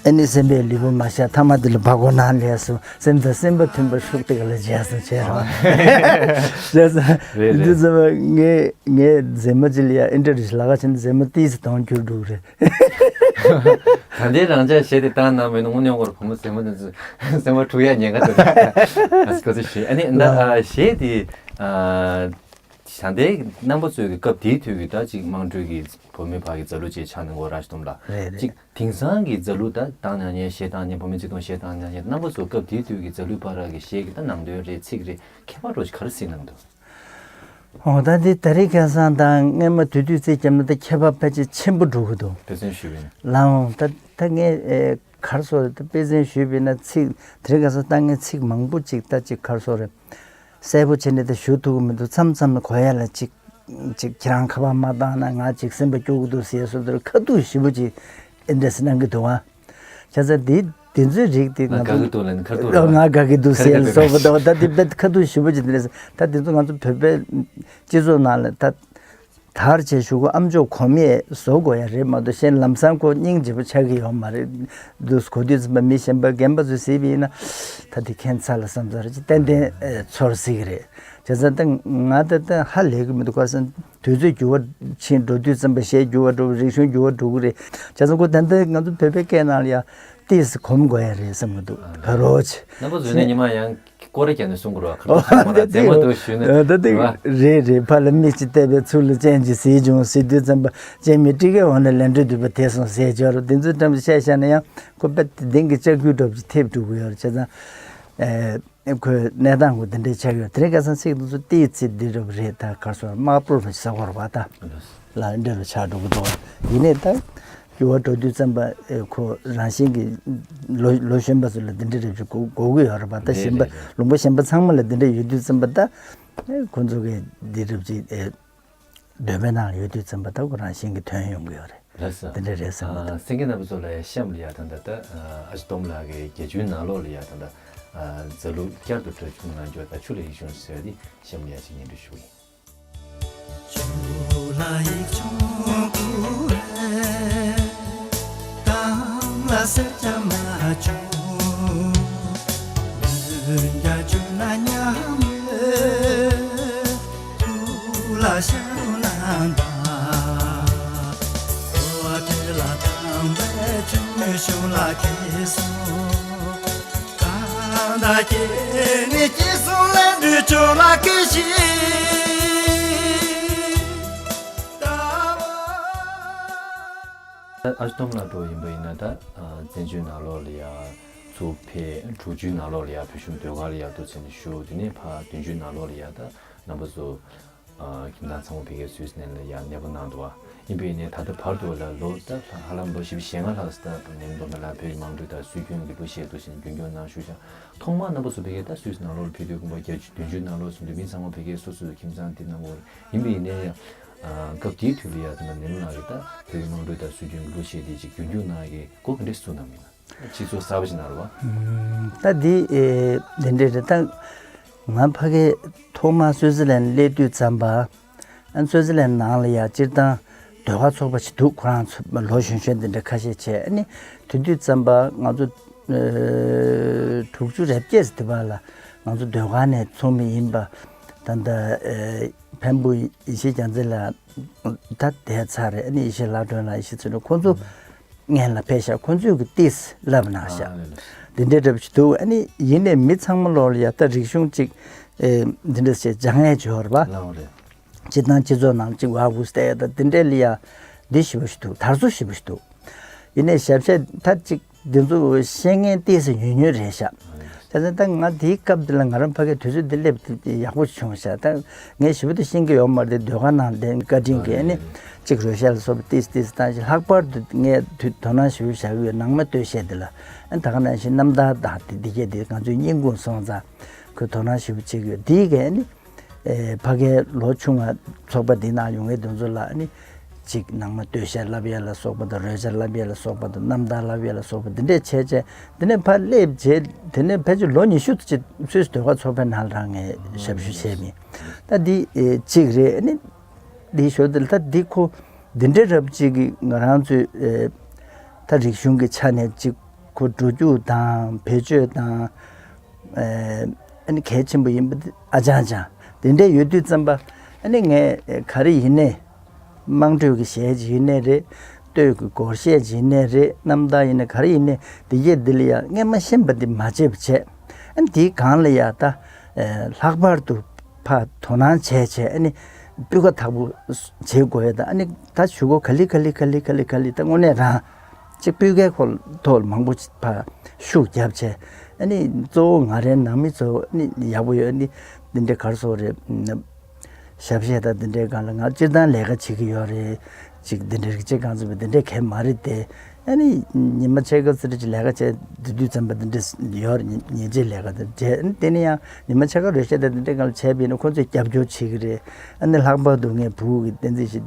ཨ་ནི་སེམས་པའི་ལུས་པོ་མ་ཤ་ཐ་མ་འདི་ལ་བ་གོ་ན་ལས་སོ་སེམས་དང་སེམས་པ་མཐུན་པ་ཤུགས་ཏིག་ལ་བྱས་སོ་བྱས་རོགས་བྱས་སོ་རེད་འདི་རེད། ཚོ་ངས་ངས་མཛེས་མ་ཅིག་ལ་ཡ་ཨིན་ཊར་བིའུ་ལ་ག་ཕྱིན་མཛེས་མ་ཏིས་གདོང་འགྱུར་འགྲོ་གི་རེད། ད་ལྟའི་རང་ཅག་གཞས་དེ་བཏང་གནང་བའི་ནང་དངོས་གནས་ཁོ་རང་བུ་མོ་མཛེས་མ་དེ་ཚོ་སེམས་པ་འཁྲུག་ཡ་ཉེན་ཁ་འདུག་ཨ་སྐུ་ཚེ་ཞུ། ཨ་ནི་ད་ཨ་གཞས་དེ་ཨ་ ད་ལྟའི་རྣམ་པ་ཚོའི་གི་སྐབས་དེའི་དུས་ཀྱི་ད་ཅིག་དམངས་ཁྲོད་ཀྱི་བོད་མི་བར་གྱི་རྫ་གླུ་ཅིག་ཆགས་ནས་འགོ་ར་ཞིག་འདུག་ལ། རེད་རེད། ཅིག་དེང་སང་གི་རྫ་གླུ་ད་བཏང་ཉན་ཉན་གཞས་བཏང་ཉན་བོད་མི་ཚིག་ཐོ་གཞས་བཏང་ཉན་ཉན་རྣམ་པ་ཚོ་སྐབས་དེའི་དུས་ཀྱི་རྫ་གླུ་བར་གྱི་གཞས་ཀྱི་ད་ནང་དོན་རེད་ཚིག་རེད་ཁྱད་པར་འགྲོ་ཞིག་ག་རེ་གཟིགས་གནང་འདུག་ཨོ་ད་འདི་ད་རེས་ཁ་སང་དང་སྔས་མ་དུས་དུས་ཚིག་བརྒྱབ་ན་ད་ཁྱད་པར་ཕལ་ཆེར་ཆེན་པོ་འགྲོ་གི་འདུག་དཔེ་མཚོན་ཞུས་པ་ཡིན། ལའོ་ད་ད་ངས་ཨེ་གར་སོ་རེད་ད་དཔེ་མཚོན་ཞུས་པ་ཡིན་ན་ཚིག་དེ་རིང་ཁ་སང་ད་ངས་ཚིག་མང་པོ་ཅིག་ད་ཅིག་གར་སོ་རེད། གསལ་པོ་བྱས་ནས་ད་ཞུ་ཐུབ་ཀྱི་མི་འདུག་མཚམས་མཚམས་ལ་གོ་ཡ་ལ་ཅིག་ཅིག་ཁྱེད་རང་ཁ་པར་མ་བཏང་ན་ང་ཅིག་སེམས་པ་སྐྱོ་གི་འདུག་ཟེར་སོ་དེར་ཁ་ཐུག་ཞེ་པོ་ཅིག་ཨེ་འདྲས་གནང་གི་འདུག་ཨ། བྱས་ཙང་འདི་འདི་ཚོའི་རིགས་དེ་ང་ང་དགའ་གི་འདུག་ལབ་ནས་ཁ་ཐུག་རོ། ང་དགའ་གི་འདུག་ཟེར་ཁ་ཐུག་སོགས་པ་དང་ད་འདི་དཔེ་ཁ་ཐུག་ཞེ་པོ་ཅིག་འདི་རེད། ད་འདི་ཚོ་ང་ཚོ་བོད་པའི་སྤྱི་ཚོགས་ནང་ལ་ད་དར་བྱས་ཞུ་གོ་ཨམ་ཅོག་གོམས་ཡས་བཟོ་དགོས་ཡ་རེད་མ་གཏོགས་གཞན་ལམ་སང་ཁོ་སྙིང་རྗེ་པོ་ཆགས་ཀྱི་ཡོད་མ་རེད། འདུག་གོ་དུས་ཙམ་པ་མི་གཞན་པ་རྒན་པ་ཚོས་གཟིགས་པ་ཡིན་ན་ད་འདི་ཁྱད་མཚར་ལ་བསམ་ཚར་ཅིག་ཏན་ཏན་ཨེ་ཚོར་སྲིད་ཀྱི་རེད། བྱས་ཙང་ད་ང་ད་ད་ཧ་ལས་ཀྱི་མི་འདུག་ག་སེམས། དུས་ཚོད་འགྱུར་བ་ཕྱིན་འགྲོ་དུས་ཙམ་པ་གཞས་འགྱུར་བ་འགྲོ་རིག་གཞུང་འགྱུར་བ་འགྲོ་གི་རེད། བྱས་ཙང་ཁོ་ད་ལྟ་ང་ཚོ་བོད་པའི་སྐད་ནང་ལ་ཡང་ཏིས་གོམས་དགོས་ཡ་རེད་བསམ་གི་འདུག་ཨ་བ་རོ་ཆེ། རྣམ་པ་ཚོ་ནས་ཉི་མ་ཡང་སྐོར་ར་བརྒྱབ་ནས་གསུང་དགོས་རེད་བ། ཁ་ཐུག་ཚང་མ་ལ་བདེ་མོ་འདུག་ཞུས་ནས་ད་ལྟ་རེད་བ། རེད་རེད། ཕར་ལ་མིག་ཅིག་བལྟས་པའི་ཚུར་ལ་སྤྱན་གྱིས་གཟིགས་བྱུང་ཟེར་དུས་ཙམ་པ་སྤྱན་མི་ཏི་ཀའི་འོག་ནས་ལན་འགྲོ་འདུག་པ་དེ་སོང་ཟེར་བྱོས་རོགས་འདི་ཚོའི་འགྲམ་དུ་བཤད་བཞག་ན་ཡང་ཁོ་དཔེ་དེ་ལྡིང་གི་ལྕགས་ཀྱུ་འདྲ་པོ་ཅིག་ཐེབས་འགྲོ་གི་ཡོད་རེད་བྱས་ཙང་། ཨེ། ཁོའི་གནས་སྟངས་ཁོ་དེ་འདྲའི་ཆགས་ཡོད། དེ་རིང་ཁ་སང་ཚིག་དེ་ཚོ་ཏིས་ཚིག་འདི་འདྲ་པོ་རེད་ད་གར་སོང་དམག་སྤྲོ་རུ་ཟ་གོ་ར་བ་ད་ལ་འདྲ་རུ་ཆགས་འགྲོ་གི་འདུག་ཡིན་ནའི་ད་འགྱུར་བ་འགྲོ་དུས་ཙམ་པ་ཨེ་ཁོ་རང་བཞིན་གྱི་ལོ་ལོ་གཞོན་པ་ཚོ་ལ་འདི་འདྲ་རེ་བྱེད་དགོས་དགོས་ཀྱི་ཡོད་རེད་པ། ད་རེད་གཞན་པ་རེད་རེད། ལུང་པ་གཞན་པ་ཚང་མ་ལ་འདི་འདྲ་ཡོད་དུས་ཙམ་པ་ད་ཨེ་ཁོ་ཚོ་གི་འདི་འདྲ་ཅིག་ཨེ་འདོད་པའི་ནང་ཡོད་དུས་ཙམ་པ་ད་ཁོ་རང་བཞིན་གྱི་ཐོན་ཡོང་གི་ཡོད་རེད། ལགས་སོ། འདི་འདྲ་རེད་བསམ་གི་འདུག་གསན་མཁན་རྣམ་པ་ཚོ་ལ་གཤམ་ལ་ཡ་ད་ལྟ་ད་ཨ་ཅེ་སྟོབས་ལགས་ཀྱི་རྒྱལ་ཇུས་ནང་ལོགས་ལ་ཡ་ད་ལྟ་རྫ་གླུ་བསྐྱར་དུ་འཁྲབ་སྦྱོང་གནང་རྒྱུ་ད་ཆུ་ལ་ཡིད་གཞུངས་ཟེར་བ་འདི་གཤམ་ལ་ཡ་ཅིག་སྙན་སྒྲོན་ཞུ་གི་ཡིན། ཨ་སྟོང་ལ་འགྲོ་ཡིན་པ་ཡིན་ན་ད་བཙན་བྱོལ་ནང་ལོགས་ལ་ཡ་ཚུར་ཕེབས། འབྲུག་བརྒྱུད་ནང་ལོགས་ལ་ཡ་བོད་གཞུང་ཟློས་གར་ལ་ཡ་འདུག་ཚེ་ནས་བཞུགས། དེ་ནས་ཕར་བདུན་བརྒྱུད་ནང་ལོགས་ལ་ཡ་ད་རྣམ་པ་ཚོ་ཁྱིམ་ཚང་ཚང་མ་ཕ་གིར་སུད་སི་ནས་ལ་ཡ་གནས་སྤོ་གནང་འདུག་བ། ཡིན་པས་ནས་ད་ལྟ་བར་དུ་ལ་ལོ་ད་ཧ་ལམ་ལོ་བཞི་བཅུ་ཞེ་ལྔ་ལྷག་ཙམ་ད་ནས་མདོ་སྨད་ལ་བོད་ཀྱི་དམངས་ཁྲོད་དང་སྲོལ་རྒྱུན་གྱི་གླུ་གཞས་འདུག་ཟེར་ནས་རྒྱུན་འཁྱོངས་གནང་བཞུགས་ཤག་ཐོག་མར་རྣམ་པ་ཚོ་ཕ་གིར་ད་སུད་སི་ནང་ལོགས་ལ་ཕེབས་དུས་དགོངས་པ་བརྒྱད་ཅུ་བདུན་ཅུ་ནང་ལོགས་སུ་འདུག་མི་ཚང་མ་ཕ་གིར་སོ་སོའི་ཁྱིམ་ཚང་འདི་གནང་དགོས་རེད། ཡིན་པས་ནས་ཡང་སྐབས་དེའི་དུས་ལ་ཡ་ད་ནི་ནེ་ལུ་ནང་གི་ད་བོད་ཀྱི་དམངས་ཁྲོད་དང་སྲོལ་རྒྱུན་གྱི་གླུ་གཞས་འདི་ཅིག་རྒྱུན་འཁྱོངས་གནང་ཡ་གི་འགོ་ག་འདྲས་བཙུགས་གནང་མིན་ན། སྤྱི་ཚོགས་གསར་པ་ཞིག་ནང་རེད་བ། ད་འདི་ཨེ་འདི་འདྲས་རེད། ད་ང་ཕ་གི་ཐོག་མར་སུད་སི་ལན་སླེབས་དུས་ཙམ་པ་ཨ་སུད་སི་ལན་ནང་ལ་ཡ་སྤྱིར་བཏང་ཟློས་གར་ཚོགས་པ་ཞིག་འདུག་ཁོ་རང་ཚོ་ལོ་གཞོན་གཞོན་འདི་འདྲ་ཁ་ཤས་བྱས། ཨ་ནི་དེ་དུས་ཙམ་པ་ང་ཚོ་ཨེ་དྲུག་ཅུ་རེ་བརྒྱད་ཙམ་དེ་བར་ལ་ང་ཚོ་ཟློས་གར་ནས་ཚོགས་མི་ཡིན་པ་ད་ལྟ་ཨེ་འཕན་པོ་ཡེ་ཤེས་རྒྱལ་མཚན་ལགས་ད་འདས་ཚར་རེད། ཨ་ནི་ཡེ་ཤེས་ལྷ་སྒྲོན་ལགས་ཡེ་ཤེས་ཚེ་རིང་ཁོང་ཚོ། སྔན་ལ་ཕེབས་ཤག་ཁོང་ཚོས་ཀྱི་ཏིས་བསླབ་གནང་ཤག་ཨ་ལེ་ལེ། འདི་འདྲའི་འདྲ་པོ་ཞིག་འདུག་ཨ་ནི་ཡིན་ནའི་མི་ཚང་མ་ལོག་ལ་ཡ་ད་རིག་གཞུང་གཅིག་ཨེ་འདི་འདྲ་ཞིག་སྦྱང་ཡས་བྱོས་ར་བ། ལའོ་རེད། སྤྱིར་བཏང་སྤྱི་ཚོགས་ནང་གཅིག་བ་འུ་སྟེ་ཡ་ད་འདི་འདྲའི་ལ་ཡ་འདི་ཞེ་པོ་ཞིག་འདུག་དར་སྲོལ་ཞེ་པོ་ཞིག་འདུག་ཡིན་ནའི་ཞབས་ཕྱི་ད་གཅིག་འདི་ཚོ་ཤེས་མཁན་ཏིས་ཉུང་ཉུང་རེད་ཤག་དེ་ཚོ་ད་ང་དེའི་སྐབས་འདི་ལ་ང་རང་ཕ་གིའི་དུས་ཚོད་འདི་སླེབས་ཏེ་ཡག་པོ་བྱུང་ཤག་ད་ངས་ཞེ་པོ་དེ་ཤེས་ཀྱི་ཡོད་མ་རེད་དེ་ཟློས་གར་ནང་དེ་བཀའ་དྲིན་གྱིས་ཨ་ནི་གཅིག་རོལ་ཆ་ལ་སོགས་པ་ཏིས་ཏིས་བཏང་ཞིང་ལྷག་པར་དུ་ངས་དུས་དོ་སྣང་ཞེ་པོ་བཞག་གི་ཡོད། ནང་མ་སྟོད་གཞས་འདི་ལ་ཨ་ད་ག་ནང་བཞིན་རྣམ་ཐར་དང་དེ་འདི་གས་དེ་ང་ཚོའི་སྙིང་ཁུང་སོང་ཙང་ཁོས་དོ་སྣང་ཞེ་པོ་བྱེད་ཀྱི་ཡོད། དེའི་གས་ཨ་ནི། ཨེ་ཕ་གའི་ལོ་ཆུང་བ་ཚོགས་པ་འདི་ནང་ཡོང་མཁན་དེ་ཚོ་ལ་ཨ་ནི་གཅིག་ནང་མ་སྟོད་གཞས་བསླབ་ཡ་ལ་སོགས་པ་དང་རོལ་ཆ་བསླབ་ཡ་ལ་སོགས་པ་དང་རྣམ་ཐར་བསླབ་ཡ་ལ་སོགས་པ་འདི་འདྲས་བྱས་བྱས་འདི་ནས་ཕར་སླེབས་རྗེས་དེ་ནས་ཕལ་ཆེར་ལོ་ཉི་ཤུ་ཙམ་ཅིག་སུད་སི་ཟློས་གར་ཚོགས་པའི་ནང་ལ་རང་ངས་ཞབས་ཞུ་བྱས་མིན། ད་འདི་ཨེ་གཅིག་རེད། ཨ་ནི་འདི་ཞོར་དུ་ད་འདི་ཁོ་འདི་འདྲའི་རབ་ཅིག་གི་ང་རང་ཚོའི་ཨེ་ད་རིག་གཞུང་གི་ཆ་ནས་གཅིག་ཁོ་འགྲོ་རྒྱུག་དང་བེད་སྤྱོད་དང་། ཨ་ནི་གལ་ཆེན་པོ་ཡིན་པ་ཨ་ཅང་ཅང་དེ་འདྲ་ཡོད་དུས་ཙམ་པ་ཨ་ནི་ངས་ག་རེ་ཡིན་ནའི་དམངས་ཁྲོད་ཀྱི་གཞས་ཅིག་ཡིན་ནའི་རེད། སྟོད་ཀྱི་སྒོར་གཞས་ཅིག་ཡིན་ནའི་རེད། རྣམ་ཐར་ཡིན་ནའི་ག་རེ་ཡིན་ནའི་དེ་གས་འདི་ལ་ཡང་སྔན་མ་ཤེས་པ་འདི་མ་བརྗེད་པ་བྱས། ཨ་ནི་དེའི་སྒང་ལ་ཡང་ད་ལྷག་པར་དུ་ཕར་དོ་སྣང་བྱས་བྱས་ཨ་ནི་ སྤུས་ཀ་དག་པོ་བྱེད་དགོས་ཡ་དང་། ཨ་ནི་ད་གཞུག་གུ་ག་ལེ་ག་ལེ་ག་ལེ་ག་ལེ་ག་ལེ་ད་དངོས་གནས་རང་གཅིག་སྤུས་ཀའི་ཐོག་ལ་མང་པོ་ཕར་ཤུགས་བརྒྱབ་བྱས། ཨ་ནི་གཙོ་བོ་ང་རའི་ནང་མི་ཚོ་ཨ་ནི་ཡག་པོ་ཡོད། ཨ་ནི་འདི་འདྲའི་ག་རེ་ཟེར་དགོས་རེད། ཞབས་གཞས་དང་འདི་འདྲའི་སྒང་ལ་ང་སྤྱིར་བཏང་ལས་ཀ་བྱེད་ཀྱི་ཡོད་རེད། ཅིག་འདི་འདྲའི་ཅིག་གང་ཚོད་པ་འདི་འདྲའི་གལ་མ་རེད་དེ། ཨ་ནི་ཉི་མ་ཕྱེད་ཀ་ཙམ་ཅིག་ལས་ཀ་བྱས་དེ་དུས་ཙམ་པ་འདི་འདྲ་ཡོད་རེད། ཉིན་ཉིན་གཅིག་ལས་ཀ་འདི་བྱས། ཨ་ནི་དེ་ནི་ཡང་ཉི་མ་ཕྱེད་ཀ་རོལ་ཆ་དང་འདི་འདྲའི་སྒང་ལ་བྱས་པ་ཡིན་ན་ཁོང་ཚོས་རྒྱབ་སྐྱོར་བྱེད་ཀྱི་རེད། ཨ་ནི་ལྷག་པར་དུ་ངའི་བུ་གི་བསྟན་འཛིན་ཞིག་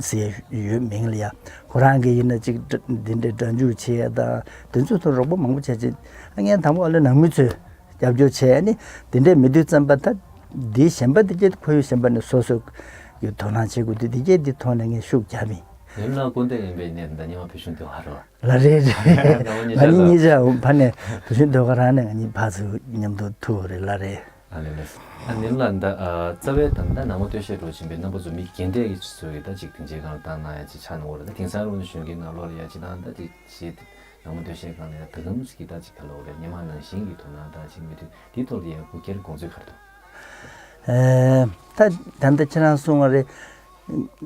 ཟེར་ཡོད་མིང་ལ་ཡ། ཁོ་རང་གི་ཡིན་ན་ཅིག་འདི་འདྲའི་སྒྲ་འཇུག་བྱེད་ཡ་དང་དེ་ཚོ་ཐོག་རོགས་པ་མང་པོ་བྱས་བྱས། ཨ་ངས་དང་པོ་ཨ་ལོ་ནང་མི་ཚོས་རྒྱབ་སྐྱོར་བྱས། ཨ་ནི་དེ་འདྲས་མི་དུས་ཙམ་པ་ད་འདི་གཞན་པ་འདི་སྐད་ཁོར་ཡུག་གཞན་པ་ནས་སོ་སོ་གི་དོ་སྣང་བྱེད་དགོས་དུས་འདི་སྐད་འདི་ཐོག་ནས་ངས་ཤུགས་བརྒྱབ་ཡིན། ཡིན་ལ་སྐུ་འདེབས་ཡིན་པའི་གནས་ད་ཉི་མ་བུ་ཆུང་དེ་བ་རོ། ལ་རེད་རེད། ང་གཉིས་གཉིས་ཆ་ཕ་ནས་བུ་ཆུང་དེ་ག་རང་ནས་ང་གཉིས་ཕར་ཚུར་མཉམ་དུ་ཐུག་རེད། ལ་རེད། ཨ་ལེ་ལེ། ཨ་ནེམ་ལ་ད་རྩ་བའི་ད་ད་ནང་མ་སྟོད་གཞས་འགྲོ་བཞིན་པའི་རྣམ་པ་ཚོ་མི་རྒན་གྲས་ཀྱི་ཚོས་ཀྱི་ད་ཅིག་དེང་ཆའི་སྒང་ལ་བཏང་གནང་ཡ་ཅིག་ཆགས་ནས་འོ་རེད། ད་དེང་སང་རུང་གཞོན་སྐྱེས་ནང་ལོགས་ལ་ཡ་ཅིག་ད་ད་ཅིག་གཞས་ནང་མ་སྟོད་གཞས་སྒང་ལ་ཡ་ད་གམ་ཟི་གི་ད་ཅིག་ག་ལོག་རེད། སྔོན་མ་ནང་བཞིན་གྱི་དོ་སྣང་ད་ཅིག་མི་དུས་འདི་ཐོག་ལ་ཡ་སྐུ་སྒེར་དགོངས་ཚུལ་ག་རེ་འདུག་ཨེ། ད་ད་ལྟ་ཁྱེད་རང་གསུངས་པ་རེད།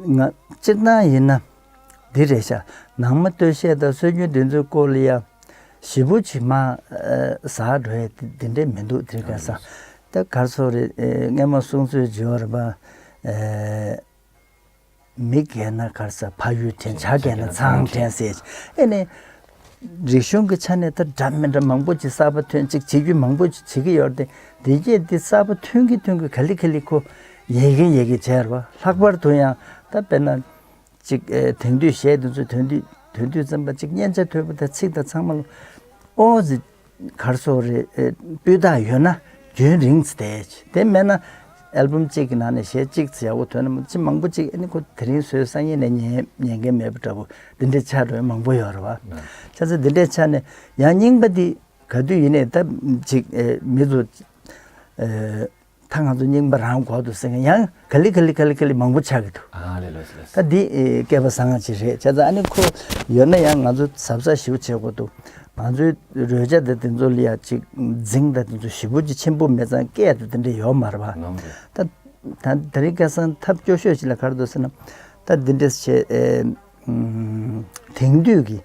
ང་སྤྱིར་བཏང་ཡིན་ན་འདི་རེད་ཤག་ནང་མ་སྟོད་གཞས་དང་སྲོལ་རྒྱུན་འདི་ཚོའི་སྐོར་ལ་ཡ་ཞེ་པོ་ཅིག་མ་ཨེ་ཟག་འགྲོ་ཡ་དེ་འདྲས་མི་འདུག་དེ་ག་ས་ད་ག་རེ་ཟེར་དགོས་རེད། ཨེ་སྔས་མ་གསུངས་ཚུལ་བརྗོད་པ་རེད་པ། ཨེ། མི་རྒས་ན་ག་རེ་ཟེར་ཕ་ཡུལ་དྲན། བྱ་རྒས་ན་ཚང་དྲན་ཟེར། ཨེ་ནས་རིག་གཞུང་གི་ཆ་ནས་ད་འདྲ་མི་འདྲ་མང་པོ་ཅིག་གསར་པ་ཐོན། ཅིག་བྱེད་རྒྱུ་མང་པོ་ཅིག་བྱེད་ཀྱི་ཡོད་རེད་དེ། འདི་སྐད་འདི་གསར་པ་ཐོན་གྱི་ཐོན་གྱི་ག་ལེ་ག་ལེ་ཁོ་ཡལ་གྱིན་ཡལ་གྱིན་བྱས་རེད་པ། ལྷག་པར་དུ་ཡང་ད་དཔེར་ན་ཅིག་ཨེ་དེང་དུས་གཞས་དེ་ཚོ་ཐོན་དུས་ཐོན་དུས་ཙམ་པ་ཅིག་སྙན་ཆ་ཐོས་པ་དང་ཚིག་དང་ཚང་མ་ལ་ཨོ་ཟེར། ག་རེ་ཟེར་དགོས་རེད། ཨེ་སྤུས་དག་ཡོད་ན་རྒྱུན་རིང་ཙམ་བསྡད་ཅིག་དེ་མེད་ན་ཨལ་བུམ་གཅིག་གི་ནང་ནས་གཞས་གཅིག་ཙམ་ཡག་པོ་ཐོན་ན་མ་གཏོགས་ཅི་མང་པོ་གཅིག་ཨ་ནི་ཁོ་དེ་རིང་བཟོས་སང་ཉིན་ནས་ཉན་ཉན་མཁན་མེད་པ་འདྲ་པོ་འདི་འདྲའི་ཆགས་འགྲོ་ཡ་མང་པོ་ཡོད་རེད་པ། བྱས་ཙང་འདི་འདྲའི་ཆ་ནས་ཡང་རྙིང་པ་འདི་ག་དུས་ཡིན་ནའི་ད་ཅིག་ཨེ་མི་ཚོ་ཨེ་ད་ང་ཚོ་རྙིང་པ་རང་དགོས་འདུག་ཟེར་མཁན་ཡང་ག་ལེ་ག་ལེ་ག་ལེ་ག་ལེ་མང་པོ་ཆགས་ཀྱི་འདུག་ཨ་ལེ་ལེ་ལེ། ད་འདི་ཨེ་སྐལ་པ་བཟང་ང་ཅིག་རེད། བྱས་ཙང་ཨ་ནི་ཁོ་ཡོད་ན་ཡང་ང་ཚོ་གཟབ་གཟབ་ཞེ་པོ་བྱེད་དགོས་འདུག་ང་ཚོའི་རོལ་ཆ་དེ་དེ་ཚོ་ལ་ཡ་ཅིག་འཛིང་དང་དེ་ཚོ་ཞེ་པོ་ཅིག་ཆེན་པོ་མེད་ཙང་སྐད་དེ་དེ་འདྲ་ཡོད་མ་རེད་པ། ནམ་རེད། ད་ད་དེ་རིང་ཁ་སང་ཐབས་སྐྱོ་ཤོས་ཅིག་ལ་ག་རེ་འདུག་ཟེར་ན། ད་འདི་འདྲས་བྱས་ཨེ། ཨུམ། དེང་དུས་ཀྱི་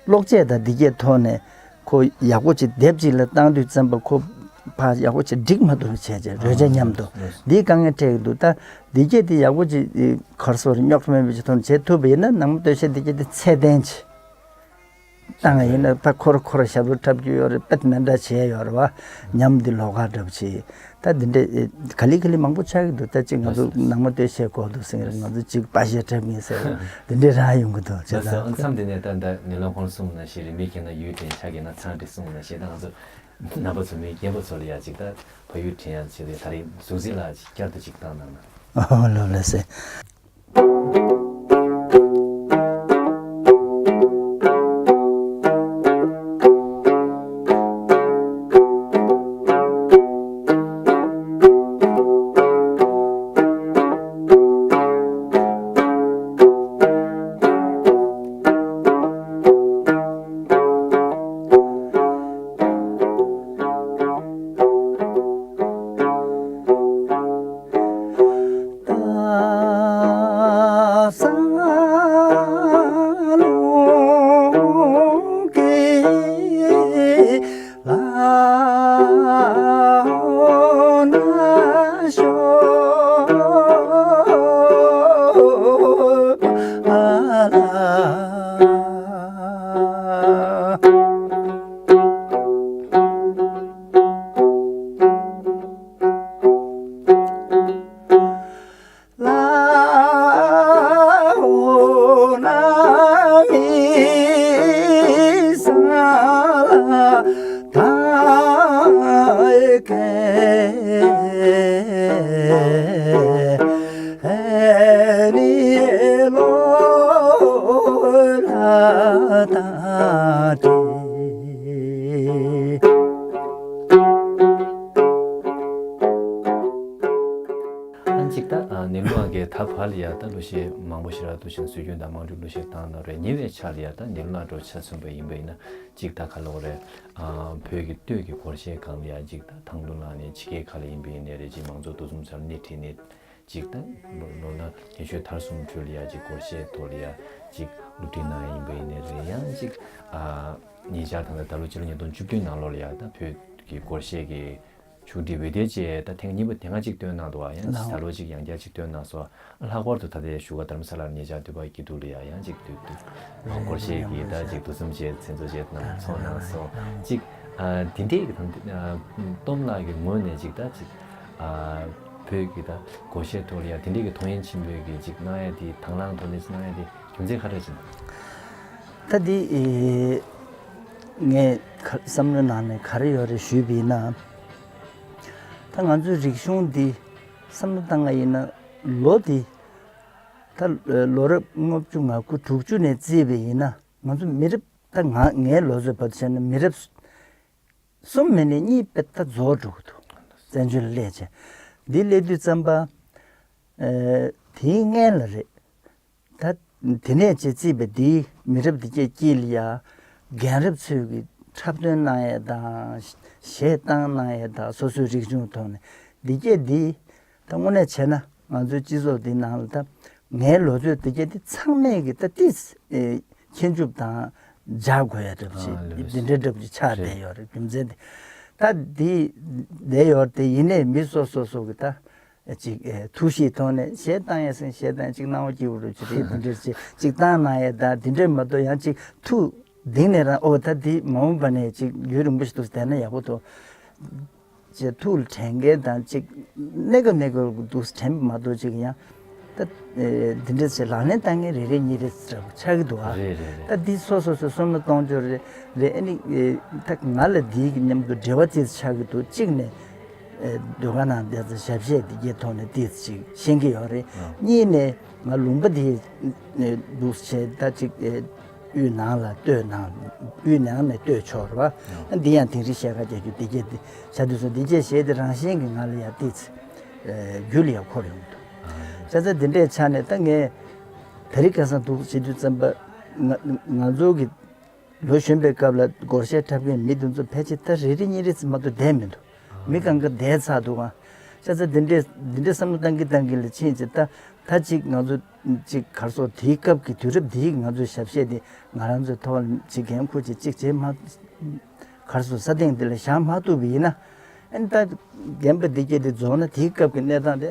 གློག་ཆས་དང་འདི་གའི་ཐོག་ནས་ཁོ་ཡག་པོ་ཅིག་དེབ་ཅིག་ལ་བཏང་དུས་ཙམ་པ་ཁོ་ཕར་ཡག་པོ་ཅིག་སྒྲིག་མ་ཐུབ་པ་བྱས་བྱས་རོལ་ཆ་མཉམ་དུ་འདིའི་དཀའ་ངལ་འཕྲད་ཀྱི་འདུག་ད་འདི་གས་དེ་ཡག་པོ་ཅིག་ག་རེ་ཟེར་རྙོག་དྲ་མེད་པ་ཅིག་ཐོག་ནས་བྱེད་ཐུབ་པ་ཡིན་ན་ནང་མ་སྟོད་གཞས་འདི་གས་དེ་ཚད་ལྡན་ཅིག་བཏང་ཡིན་ན་ད་ཁོ་ར་ཁོ་ར་ཞབས་བྲོ་འཁྲབ་རྒྱུ་ཡོད་རེད། དཔེ་མེད་འདྲ་བྱས་ཡོད་རེད་པ། ཉམས་འདི་ལོགས་ཀ་འདྲ་པོ་ཅིག་ད་འདི་འདྲ་ག་ལེ་ག་ལེ་མང་པོ་ཆགས་ཀྱི་འདུག་ད་ཅིག་ང་ཚོ་ནང་མ་སྟོད་གཞས་དགོས་འདུག་ཟེར་གྱི་རེད། ང་ཚོ་ཅིག་པ་གཞས་འཁྲབ་ཡིན་ཟེར་འདི་འདྲ་རང་ཡོང་གི་འདུག་བྱས་ཙང་མཚམས་འདི་ནས་ད་ད་ངེད་ལ་ཁོང་གསུངས་ན་ཞེ་རེད། མི་རྒས་ན་ཡུལ་དྲན། བྱ་རྒས་ན་ཚང་དྲན་གསུངས་ན་ཞེ། ད་ང་ཚོ་རྣམ་པ་ཚོ་མི་རྒན་པ་ཚོ་ལ་ཡ་ཅིག་ད་ཕ་ཡུལ་དྲན་ཡ་ཆེད་དུ་ད་རེས་གཟུགས་གཟིགས་ལ་ཅིག་བསྐྱར་དུ་ཅིག་བཏང་གནང་ན། ཨོ་ལོ་ལེ་སེ། ཨ་ཅིག་ད་ནེ་ལུ་ཨང་གིས་ད་བར་ལ་ཡ་ད་གླུ་གཞས་མང་པོ་ཞིག་ར་འདུག་ཅིང་སྲོལ་རྒྱུན་དང་དམངས་ཁྲོད་གླུ་གཞས་བཏང་གནང་རེད། ཉེ་བའི་ཆར་ལ་ཡ་ད་ནེ་ལུ་ཨང་འགྲོ་ཆ་མཚོན་པ་ཡིན་པ་ཡིན་ན་ཅིག་ད་ག་ལབ་དགོས་རེད། བོད་ཀྱི་སྟོད་ཀྱི་སྒོར་གཞས་སྒང་ལ་ཡ་ཅིག་ད་ཐང་ལུ་ལངས་ནས་ཕྱི་རྒྱལ་ཁག་ལ་ཡིན་པ་ཡིན་ནའི་རེད། ཅིག་མང་གཙོ་འདུ་འཛོམས་སར་སྣེ་ཁྲིད་ནས། ཅིག་ད་ལོ་ལོ་ན་རྒན་ཤོས་དར་གསུམ་འཕྲོས་ལ་ཡ་ཅིག་སྒོར་གཞས་ཐོག་ལ་ཡ་ཅིག་སློབ་ཁྲིད་གནང་ཡ་ཡིན་པ་ཡིན་ནའི་རེད། ཡང་ཅིག་ཨ་ཉེ་ཆར་ད་ལྟ་ད་ལོ་ཕྱི་ལོ་ཉིས་སྟོང་བཅུ་བདུན་ནང་ལོགས་ལ་ཡ་ད་བོད་ཀྱི་སྒོར་གཞས་ཀྱི་ཕྱོགས་སྒྲིག་འོད་སྡེར་བཅས་ད་ཐེངས་གཉིས་པ་དེ་སྔ་གཅིག་བཏོན་གནང་འདུག་བ། ཡང་ད་ལོ་ཅིག་ཡང་བསྐྱར་ཅིག་བཏོན་གནང་སོང་། ལྷག་པར་དུ་ད་ལྟའི་བཞུགས་སྒར་དྷ་རམ་ས་ལར་ཉེ་ཆར་འདོད་པ་སྐྱིད་སྡུག་ལ་ཡ་ཡང་ཅིག་འདོད་འདོད་སྒོར་གཞས་ཀྱི་ད་ཅིག་འདུ་འཛོམས་བཅས་མཚན་ཚོགས་བཅས་གནང་ཚོགས་གནང་སོང་། ཅིག་ཨ་དེ་འདྲའི་གི་དང་ཨ་སྟོབས་ལགས་ཀྱི་ངོས་ནས་ཅིག་ད་ཅིག་ཨ་བོད་ཀྱི་ད་སྒོར་གཞས་ཐོག་ལ་ཡ་དེ་འདྲའི་གི་མཐོང་ཡོན་ཆེན་པོའི་གི་ཅིག་གནང་ཡ་དེ་དང་བླངས་ཐོག་ནས་གནང་ཡ་དེ་རྒྱུ་མཚན་ག་རེ་ཅིག་ད་འདི་ཨེ་ངས་ཁ་བསམ་བློའི་ནང་ནས་ག་རེ་ཡོད་རེད་ཞུས་པ་ཡིན་ན། ད་ང་ཚོའི་རིག་གཞུང་འདི་བསམ་བློ་བཏང་བ་ཡིན་ན་ལོ་འདི་ད་ལོ་རབས་ལྔ་བཅུ་ང་དགུ་དྲུག་ཅུ་ནས་བརྩིས་པ་ཡིན་ན་ང་ཚོ་མི་རབས་ད་ང་ངའི་ལོ་ཚོད་བར་དུ་བྱས་ན་མི་རབས་གསུམ་མིན་ནས་གཉིས་དཔེ་ད་རྫོགས་འགྲོ་གི་འདུག་བཙན་བྱོལ་ལ་སླེབས་བྱས་འདི་སླེབས་དུས་ཙམ་པ་ཨེ་དེའི་སྔན་ལ་རེད། ད་དེ་ནས་བྱས་རྩིས་པའི་འདིའི་མི་རབས་འདི་གས་དཀྱིལ་ལ་ཡ་རྒན་རབས་ཚོས་ཀྱི་འཁྲབ་སྟོན་གནང་ཡས་དང་གཞས་བཏང་གནང་ཡས་དང་སོ་སོའི་རིག་གཞུང་ཐོག་ནས་འདི་གས་འདི་ད་དངོས་གནས་བྱས་ན་ང་ཚོའི་སྤྱི་ཚོགས་འདི་ནང་ལ་ད་ངའི་ལོ་ཚོད་འདི་གས་འདི་ཚང་མས་ཀྱི་ད་ཏིས་ཨེ་ཁྱེད་འཇུབ་དང་འཇག་དགོས་ཡ་འདྲ་པོ་ཅིག་ཨ་ལགས་འདི་འདྲ་འདྲ་པོ་ཅིག་ཆགས་ཨེ་བསྡད་ཡོད་རེད། རྒྱུ་མཚན་འདི་ད་འདི་བསྡད་ཡོད་རེད་དེ་ཡིན་ནའི་མི་སོ་སོ་སོ་གི་ད། ཅིག་ཨེ་ཐུགས་གཤིས་ཐོག་ནས་གཞས་བཏང་ཡས་སེང་གཞས་བཏང་ཅིག་སྣང་བ་སྐྱིད་པོ་རུ་ཅིག་རེད། འདི་འདྲར་ཅིག་ཅིག་བཏང་གནང་ཡས་ད་འདི་འདྲས་མ་གཏོགས་ཡང་ཅིག་ཐུགས་གཏིང་ནས་རང་ཨོ་ད་འདི་མ་འོངས་པ་ནས་ཅིག་རྒྱུན་རིང་པོ་ཞིག་ཏུ་བསྡད་ན་ཡག་པོ་འདུག་ཅེས་ཐུགས་ལ་དྲན་མཁན་དང་ཅིག་གནས་སྐབས་གནས་སྐབས་འདུག་དྲན་པ་མ་གཏོགས་ཅིག་ཡང་ད་ཨེ་འདི་འདྲས་ཅིག་ལག་ལེན་བསྟར་མཁན་རེ་རེ་གཉིས་རེ་ཙམ་ཆགས་ཀྱི་འདུག་ཨ། རེད་རེད་རེད། ད་འདི་སོ་སོ་སོ་བསམ་བློ་གཏོང་ཕྱོགས་རེ་རེ་ཨ་ནི་ཨེ་ད་ང་ལ་འདིའི་མཉམ་དུ་འབྲེལ་བ་ཅིག་ཆགས་ཀྱི་འདུག་གཅིག་ནས། ཨེ་ཟློས་གར་ནང་བསྡད་ཚེ་ཞབས་གཞས་འདི་གའི་ཐོག་ནས་ཏོག་ཙམ་ཤེས་ཀྱི་ཡོད་རེད། ཨ། གཉིས་ནས་ང་ལུང་པ་འདི་ནས་འདུག་བྱས་ད་ཅིག་ཨེ་དབུས་ནང་ལ་སྟོད་ནང་དབུས་ནང་ནས་སྟོད་ཕྱོགས་རེད་བ། ཨ། འདི་ཡང་དིང་རི་གཞས་ཁ་རྒྱག་རྒྱུ་འདི་གའི་འདི་བྱ་དུས་སུ་འདི་གའི་གཞས་འདི་རང་བཞིན་གྱིས་ང་ལ་ཡང་ཏོག་ཙམ་ཨེ་རྒྱུད་ལ་ཡང་འཁོར་ཡོང་གི་འདུག་ཨ། བྱས་ཙང་འདི་འདྲའི་ཆ་ནས་ད་ངས་དེ་རིང་ཁ་སང་འདུག་བྱེད་དུས་ཙམ་པ་ང་ང་ཚོ་གི་ལོ་གཞོན་པའི་སྐབས་ལ་སྒོར་གཞས་འཁྲབ་མཁན་མི་དེ་ཚོ་ཕལ་ཆེར་ད་རེ་རེ་གཉིས་རེ་ཙམ་མ་གཏོགས་བསྡད་མི་འདུག་མི་གང་ག་བསྡད་ཚར་འདུག་ཨང་། བྱས་ཙང་འདི་འདྲས་འདི་འདྲས་བསམ་བློ་བཏང་གི་བཏང་གི་ལ་ཕྱིན་ཅི་ད་ད་ཅིག་ང་ཚོ་ཅིག་གར་སོགས་དེའི་སྐབས་ཀྱི་དུས་རབས་དེའི་ང་ཚོའི་ཞབས་གཞས་དེ་ང་རང་ཚོའི་ཐོག་ལ་ཅིག་འགན་འཁུར་ཅིག་ཅིག་བྱེད་མ་གར་སོགས་ས་སྟེང་འདི་ལ་བཞག་མ་ཐུབ་པ་ཡིན་ན་ཨ་ནི་ད་རྒན་པ་འདི་སྐད་དེ་རྫོགས་ན་དེའི་སྐབས་ཀྱི་གནས་སྟངས་དེ་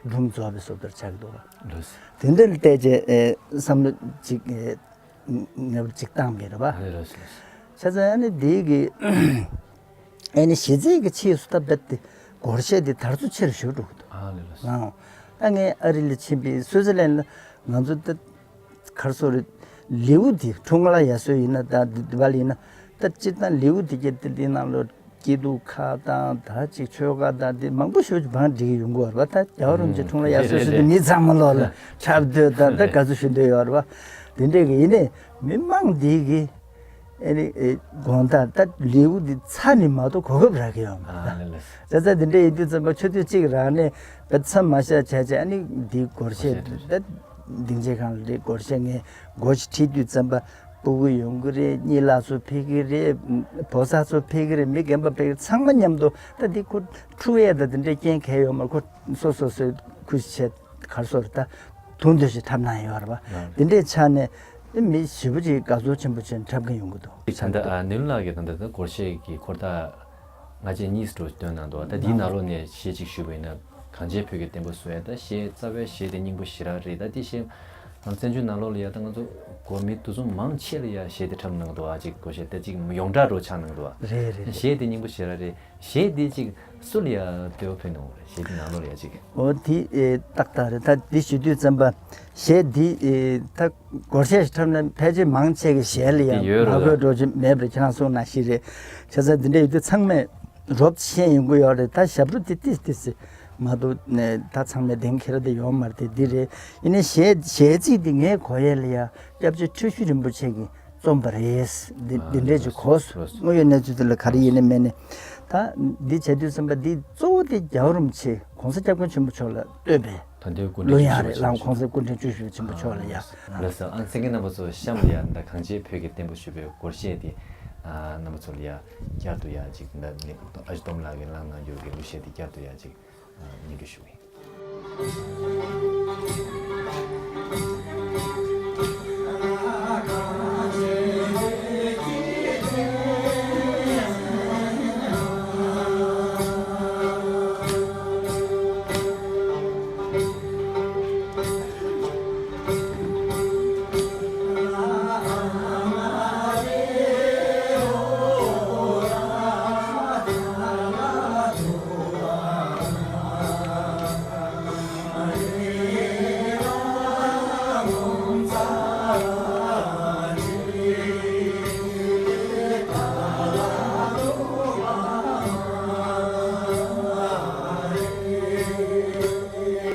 སྒྲུང་རྫོགས་པའི་བཟོ་ལྟར་ཆགས་ཀྱི་འདུག་ག་ལགས་སོ། དེ་འདྲ་ལ་བལྟས་རྗེས་ཨེ་བསམ་བློ་ཅིག་ཨེ། ངེས་པར་ཅིག་བཏང་བས་རེད་བ། ཨ་ལེ་ལགས་སོ། བྱས་ཙང་ཨ་ནི་འདི་གི་ཨ་ནི་གཞི་རྩའི་གི་ཕྱིས་སུ་ད་རྦད་དེ་སྒོར་གཞས་འདི་དར་ཚུལ་ཆེ་རུ་ཞུ་འགྲོ་གི་འདུག་ཨ་ལེ་ལགས་སོ། ཨང་། ད་ངས་ཨ་རི་ལ་ཕྱིན་པའི་སུའི་ཙི་ལན་ལ་ང་ཚོ་ད་གར་སོ་རེད་ལེའུ་འདི་འཁྲུངས་ལ་ཡ་སོ་ཡིན་ན་ད་འདི་འདི་བ་ལ་ཡིན་ན་ད་སྤྱིར་བཏང་ལེའུ་འདི་གི་འདི་འདི་ནང་ལོ། སྐྱིད་སྡུག་ཁ་དང་ད་ཅིག་ཆོལ་ཁ་དང་དེ་མང་པོ་ཞིག་བང་སྒྲིག་ཡོང་གི་ཡོད་རེད་བ། ད་རྒྱལ་བ་རིན་པོ་ཆེ་འཁྲུངས་ལ་ཡར་སོ་སོ་དེ་མི་ཚང་མ་ལོག་ལ་འཁྲབ་སྡོད་དང་ད་དགའ་བསུ་ཞུ་འདོད་ཡོད་རེད་བ། དེ་འདྲས་ཀྱི་ཡིན་ནའི་མི་མང་འདི་གི་ཨེ་ནི་ཨེ་དགོང་དག་ད་ལེའུ་འདི་ཚར་ནི་མ་གཏོགས་གོ་སྐབས་རག་གི་ཡོད་མ་རེད། བྱས་ཙང་དེ་འདྲས་ཡིན་དུས་ཙམ་པ་ཆུ་ཚོད་གཅིག་རག་ནས་བེད་མཚམས་མ་བཞག་བྱས་བྱས་ཨ་ནི་འདི་སྒོར་གཞས་ད་སྡིངས་ཆའི་སྒང་ལ་རེད་སྒོར་གཞས་ངས་སྒོར་ཞིག་ཁྲིད་དུས་ཙམ་པ། སྤུ་གུ་ཡོང་གི་རེད། གཉིད་ལག་ཚོ་ཕེབས་ཀྱི་རེད། བོ་ས་ཚོ་ཕེབས་ཀྱི་རེད། མི་རྒན་པ་ཕེབས་ཀྱི་ཚང་མ་མཉམ་དུ་ད་འདི་ཁོ་འཁྲུག་ཡས་ད་འདི་འདྲའི་རྐྱེན་གལ་ཡོད་མ་རེད། ཁོ་སོ་སོ་སོའི་ཁུ་བྱས་གར་སོ་རེད་ད་དུང་འདོད་ཞིག་འཁྲབ་གནང་ཡོད་རེད་བ། འདི་འདྲའི་ཆ་ནས་ཨེ་མི་ཞེ་པོ་ཅིག་དགའ་ཚོར་ཆེན་པོ་བྱས་འཁྲབ་མཁན་ཡོང་གི་འདུག་ད་ལྟ་ནེ་ལུ་ལགས་ཀྱིས་ད་ལྟ་ད་སྒོར་གཞས་ཀྱི་འཁོར་ཐག་སྔ་རྗེས་གཉིས་སུ་འགྲོ་བཏོན་གནང་འདུག་ད་འདིའི་ནང་ལོགས་ནས་གཞས་གཅིག་ཞུས་པ་ཡིན་ན་གངས་ཅན་བོད་ཀྱི་བསྟན་པ་གསོ་ཡ་ད་གཞས་རྩ་བའི་གཞས་དེ་སྙིང་པོ་ཞེ་དྲག་རེད། ད་དེ་གཞས་ང་བཙན་བྱོལ་ནང་ལོགས་ལ་ཡ་ད་ང་ཚོ་སྒོར་མི་འདུ་འཛོམས་མང་ཆེ་ལ་ཡ་གཞས་དེ་འཁྲབ་གནང་འདུག་ཨ་ཅིག་སྒོར་གཞས་དེ་ཅིག་ཡོངས་གྲགས་འགྲོ་ཆགས་གནང་འདུག་ཨ། རེད་རེད་རེད། གཞས་དེ་སྙིང་པོ་ཞེ་དྲག་རེད། གཞས་དེ་ཅིག་སུ་ལ་ཡ་བསྟོད་པ་ཕུལ་གནང་བ་རེད། གཞས་དེ་ནང་ལོགས་ལ་ཡ་ཅིག་འོ་དེ་ཨེ་ཏག་ཏག་རེད། ད་འདི་ཞུ་དུས་ཙམ་པ་གཞས་འདི་ཨེ་ད་སྒོར་གཞས་ཤིག་འཁྲབ་ན་ཕལ་ཆེར་མང་ཆེ་གི་གཞས་ལ་ཡང་དེ་ཡོད་མ་རེད་དགོས་འགྲོ་རྒྱུ་མེད་པར་ཁྱེད་རང་གསུངས་ནང་བཞིན་རེད། བྱས་ཙང་འདི་འདྲ་ཡོད་དུས་ཚང་མས་རོབ་ཤེས་ཡོང་གི་ཡོད་རེད། ད་ཞབས་བྲོ་ཏི་ཏི་ཏི་སི་མ་གཏོགས་ནས་ད་ཚང་མས་གདེང་འཁེལ་དེ་ཡོད་མ་རེད། དེ་འདི་རེད། ཡིན་ནའི་གཞས་གཞས་ཚིག་འདི་ངའི་གོ་ཡས་ལ་ཡང་སྐྱབས་རྗེ་ཁྲི་བྱུང་རིན་པོ་ཆེ་གིས་རྩོམ་པ་རེད། འདི་འདི་འདྲས་ཀྱི་གོ་སོང་། དངོས་ཡོད་གནས་ཚུལ་དེ་ལ་ག་རེ་ཡིན་ནའི་མེད་ནའི་ད་འདི་བྱས་དུས་ཙམ་པ་འདི་གཙོ་བོ་དེ་རྒྱལ་བ་རིན་པོ་ཆེ་གོང་ས་སྐྱབས་མགོན་ཆེན་པོ་མཆོག་ལ་བསྟོད་པའི་ད་ལྟའི་སྐུ་ཕྲེང་བཅུ་བཞི་པ་ཆེན་པོ་མཆོག་ལ་ཡ། ལགས་སོ། ཨ་མཚན་མཁན་རྣམ་པ་ཚོ་གཤམ་ལ་ཡ་ད་གངས་ཅན་བོད་ཀྱི་བསྟན་པ་ཞུ་བའི་སྒོར་གཞས་དེ་ཨ་རྣམ་པ་ཚོ་ལ་ཡ་བསྐྱར་དུ་ཡ་ཅིག་ད་ཨ་ཅེ་སྟོབས་ལགས་ཀྱིས་བླངས་གནང་རྒྱུ་གི་གླུ་གཞས་དེ་བསྐྱར་དུ་ཡ་ཅིག་ཨ་སྙན་སྒྲོན་ཞུ་གི་ཡིན།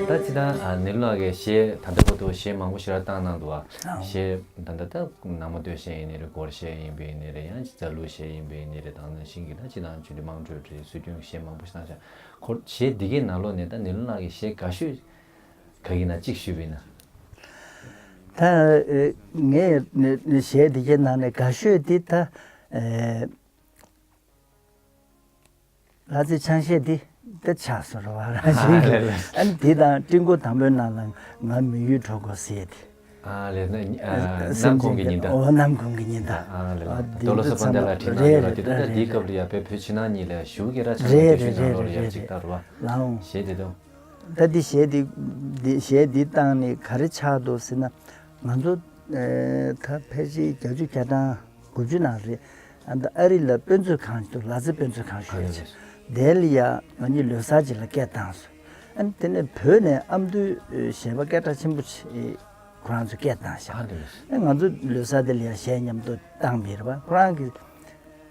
ད་ཅི་ད་ནེ་ལུ་ལགས་ཀྱིས་གཞས་ད་ལྟ་བར་དུ་གཞས་མང་པོ་ཞེ་དྲག་བཏང་གནང་འདུག་བ། གཞས་ད་ལྟ་ད་ནང་མོ་སྟོད་གཞས་ཡིན་ནི་རེད། སྒོར་གཞས་ཡིན་པ་ཡིན་ནི་རེད། ཡང་རྫ་ལུ་གཞས་ཡིན་པ་ཡིན་ནི་རེད། དེ་ནང་བཞིན་གྱི་ད་ཅི་ད་ཆུ་ལི་དམངས་ཁྲོད་རེད། སྲོལ་རྒྱུན་གཞས་མང་པོ་ཞིག་བཏང་ཤག་ཁོ་གཞས་འདི་གའི་ནང་ལོགས་ནས་ད་ནེ་ལུ་ལགས་ཀྱི་གཞས་དགའ་ཤོས་ག་གི་ན་གཅིག་ཞུས་པ་ཡིན་ན། ད་ངས་གཞས་འདི་གའི་ནང་ནས་དགའ་ཤོས་འདི་ད། ལ་ཙི་ཆང་གཞས་འདི་དེ་ཆགས་སོང་ར་བ་ར་ཞིག་ཨ་ལེ་ལེ། ཨ་ནི་འདི་དང་སྤྲིན་སྐོར་དང་པོའི་ནང་ལ་ང་མི་ཡུལ་འགྲོ་དགོས་ཟེར་ཏེ། ཨ་ལེ་ན་ཨ་ནམ་གུང་གི་ཉི་ཟླ། འོ་ནམ་གུང་གི་ཉི་ཟླ། ཨ་ལེ་ལ་ཨ་ཏོ་ལོ་ས་པ་འདི་ལ་བྲིས་གནང་ཡོད་ལ། དེ་ད་འདིའི་སྐབས་ལ་ཡ་བོད་བོད་ཕྱི་ནང་གཉིས་ལ་ཞུ་གི་ར་ཆགས་རེད་རེད་རེད་རེད་རེད། ལ་འོང་གཞས་དེ་དང་། ད་འདི་གཞས་འདི་འདི་གཞས་འདི་བཏང་ནས་ག་རེ་ཆགས་འདུག་ཟེར་ན། ང་ཚོ་ད་ཕལ་ཆེར་བརྒྱད་ཅུ་གྱ་གྲངས་དགུ་བཅུ་ནང་རེད། ཨ་ད་ཨ་རི་ལ་དཔེ་མཛོད་ཁང་ཞིག་འདུག་ལ་ཙི་དཔེ་མཛོད་ཁང་ཞུ་ཡ་ཆེ། དེ་ལ་ཡ་ང་གཉིས་ལོ་གསར་ཅིག་ལ་སྐད་བཏང་སོང་། ཨ་ནི་དེ་ནས་བོད་ནས་ཨ་མདོའི་གཞས་པ་སྐད་གྲགས་ཆེན་པོ་ཆེ་ཁོ་རང་ཚོ་སྐད་བཏང་ཤག་ཨ་ང་ཚོ་ལོ་གསར་དེ་ལ་ཡ་གཞས་མཉམ་དུ་བཏང་པ་རེད་པ། ཁོ་རང་གིས་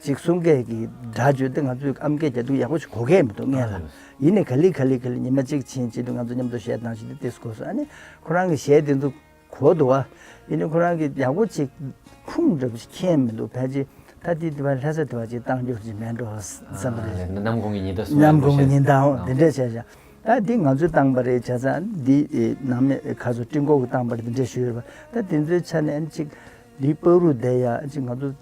ཅིག་གསུང་སྐད་ཀྱི་སྒྲ་བརྗོད་དེ་ང་ཚོས་ཨམ་སྐད་རྒྱག་དུས་ཡག་པོ་ཞིག་གོ་སྐད་མི་འདུག་སྔོན་ལ། ཡིན་ནའི་ག་ལེ་ག་ལེ་ག་ལེ་ཉི་མ་གཅིག་ཕྱིན་གཅིག་ཏུ་ང་ཚོ་མཉམ་དུ་གཞས་བཏང་བཞིན་དུ་ཏེ་སྐོར་སོང་། ཨ་ནི་ཁོ་རང་གི་གཞས་དེ་ཚོ་གོ་འདུག་བ། ཡིན་ནའི་ཁོ་རང་གི་ཡག་པོ་ཅིག་ཁུངས་འདྲ་པོ་ཞིག་མཁྱེན་མི་འདུག་ཕལ་ཆེར་ད་དེ་དེ་བ་ལྷ་ས་དེ་བ་ཅིག་བཏང་རྒྱུ་ཅིག་མེད་འགྲོ་བསམ་པ་རེད། ནམ་གུང་གི་ཉི་ཟླ་སོང་ནམ་གུང་གི་ཉི་ཟླ་འོ་དེ་འདྲས་བྱས་བྱས། ད་འདི་ང་ཚོས་བཏང་པ་རེད་བྱས་ཙང་འདི་ནང་མི་ཁ་ཚོ་སྤྲིན་སྐོར་གྱི་བཏང་པ་རེད་དེ་འདྲས་ཞུས་ཡོད་པ། ད་དེ་ཚོའི་ཆ་ནས་ཨ་ནི་ཅིག་འདི་པག་རུ་བསྡད་ཡ་ཅིག་ང་ཚོ།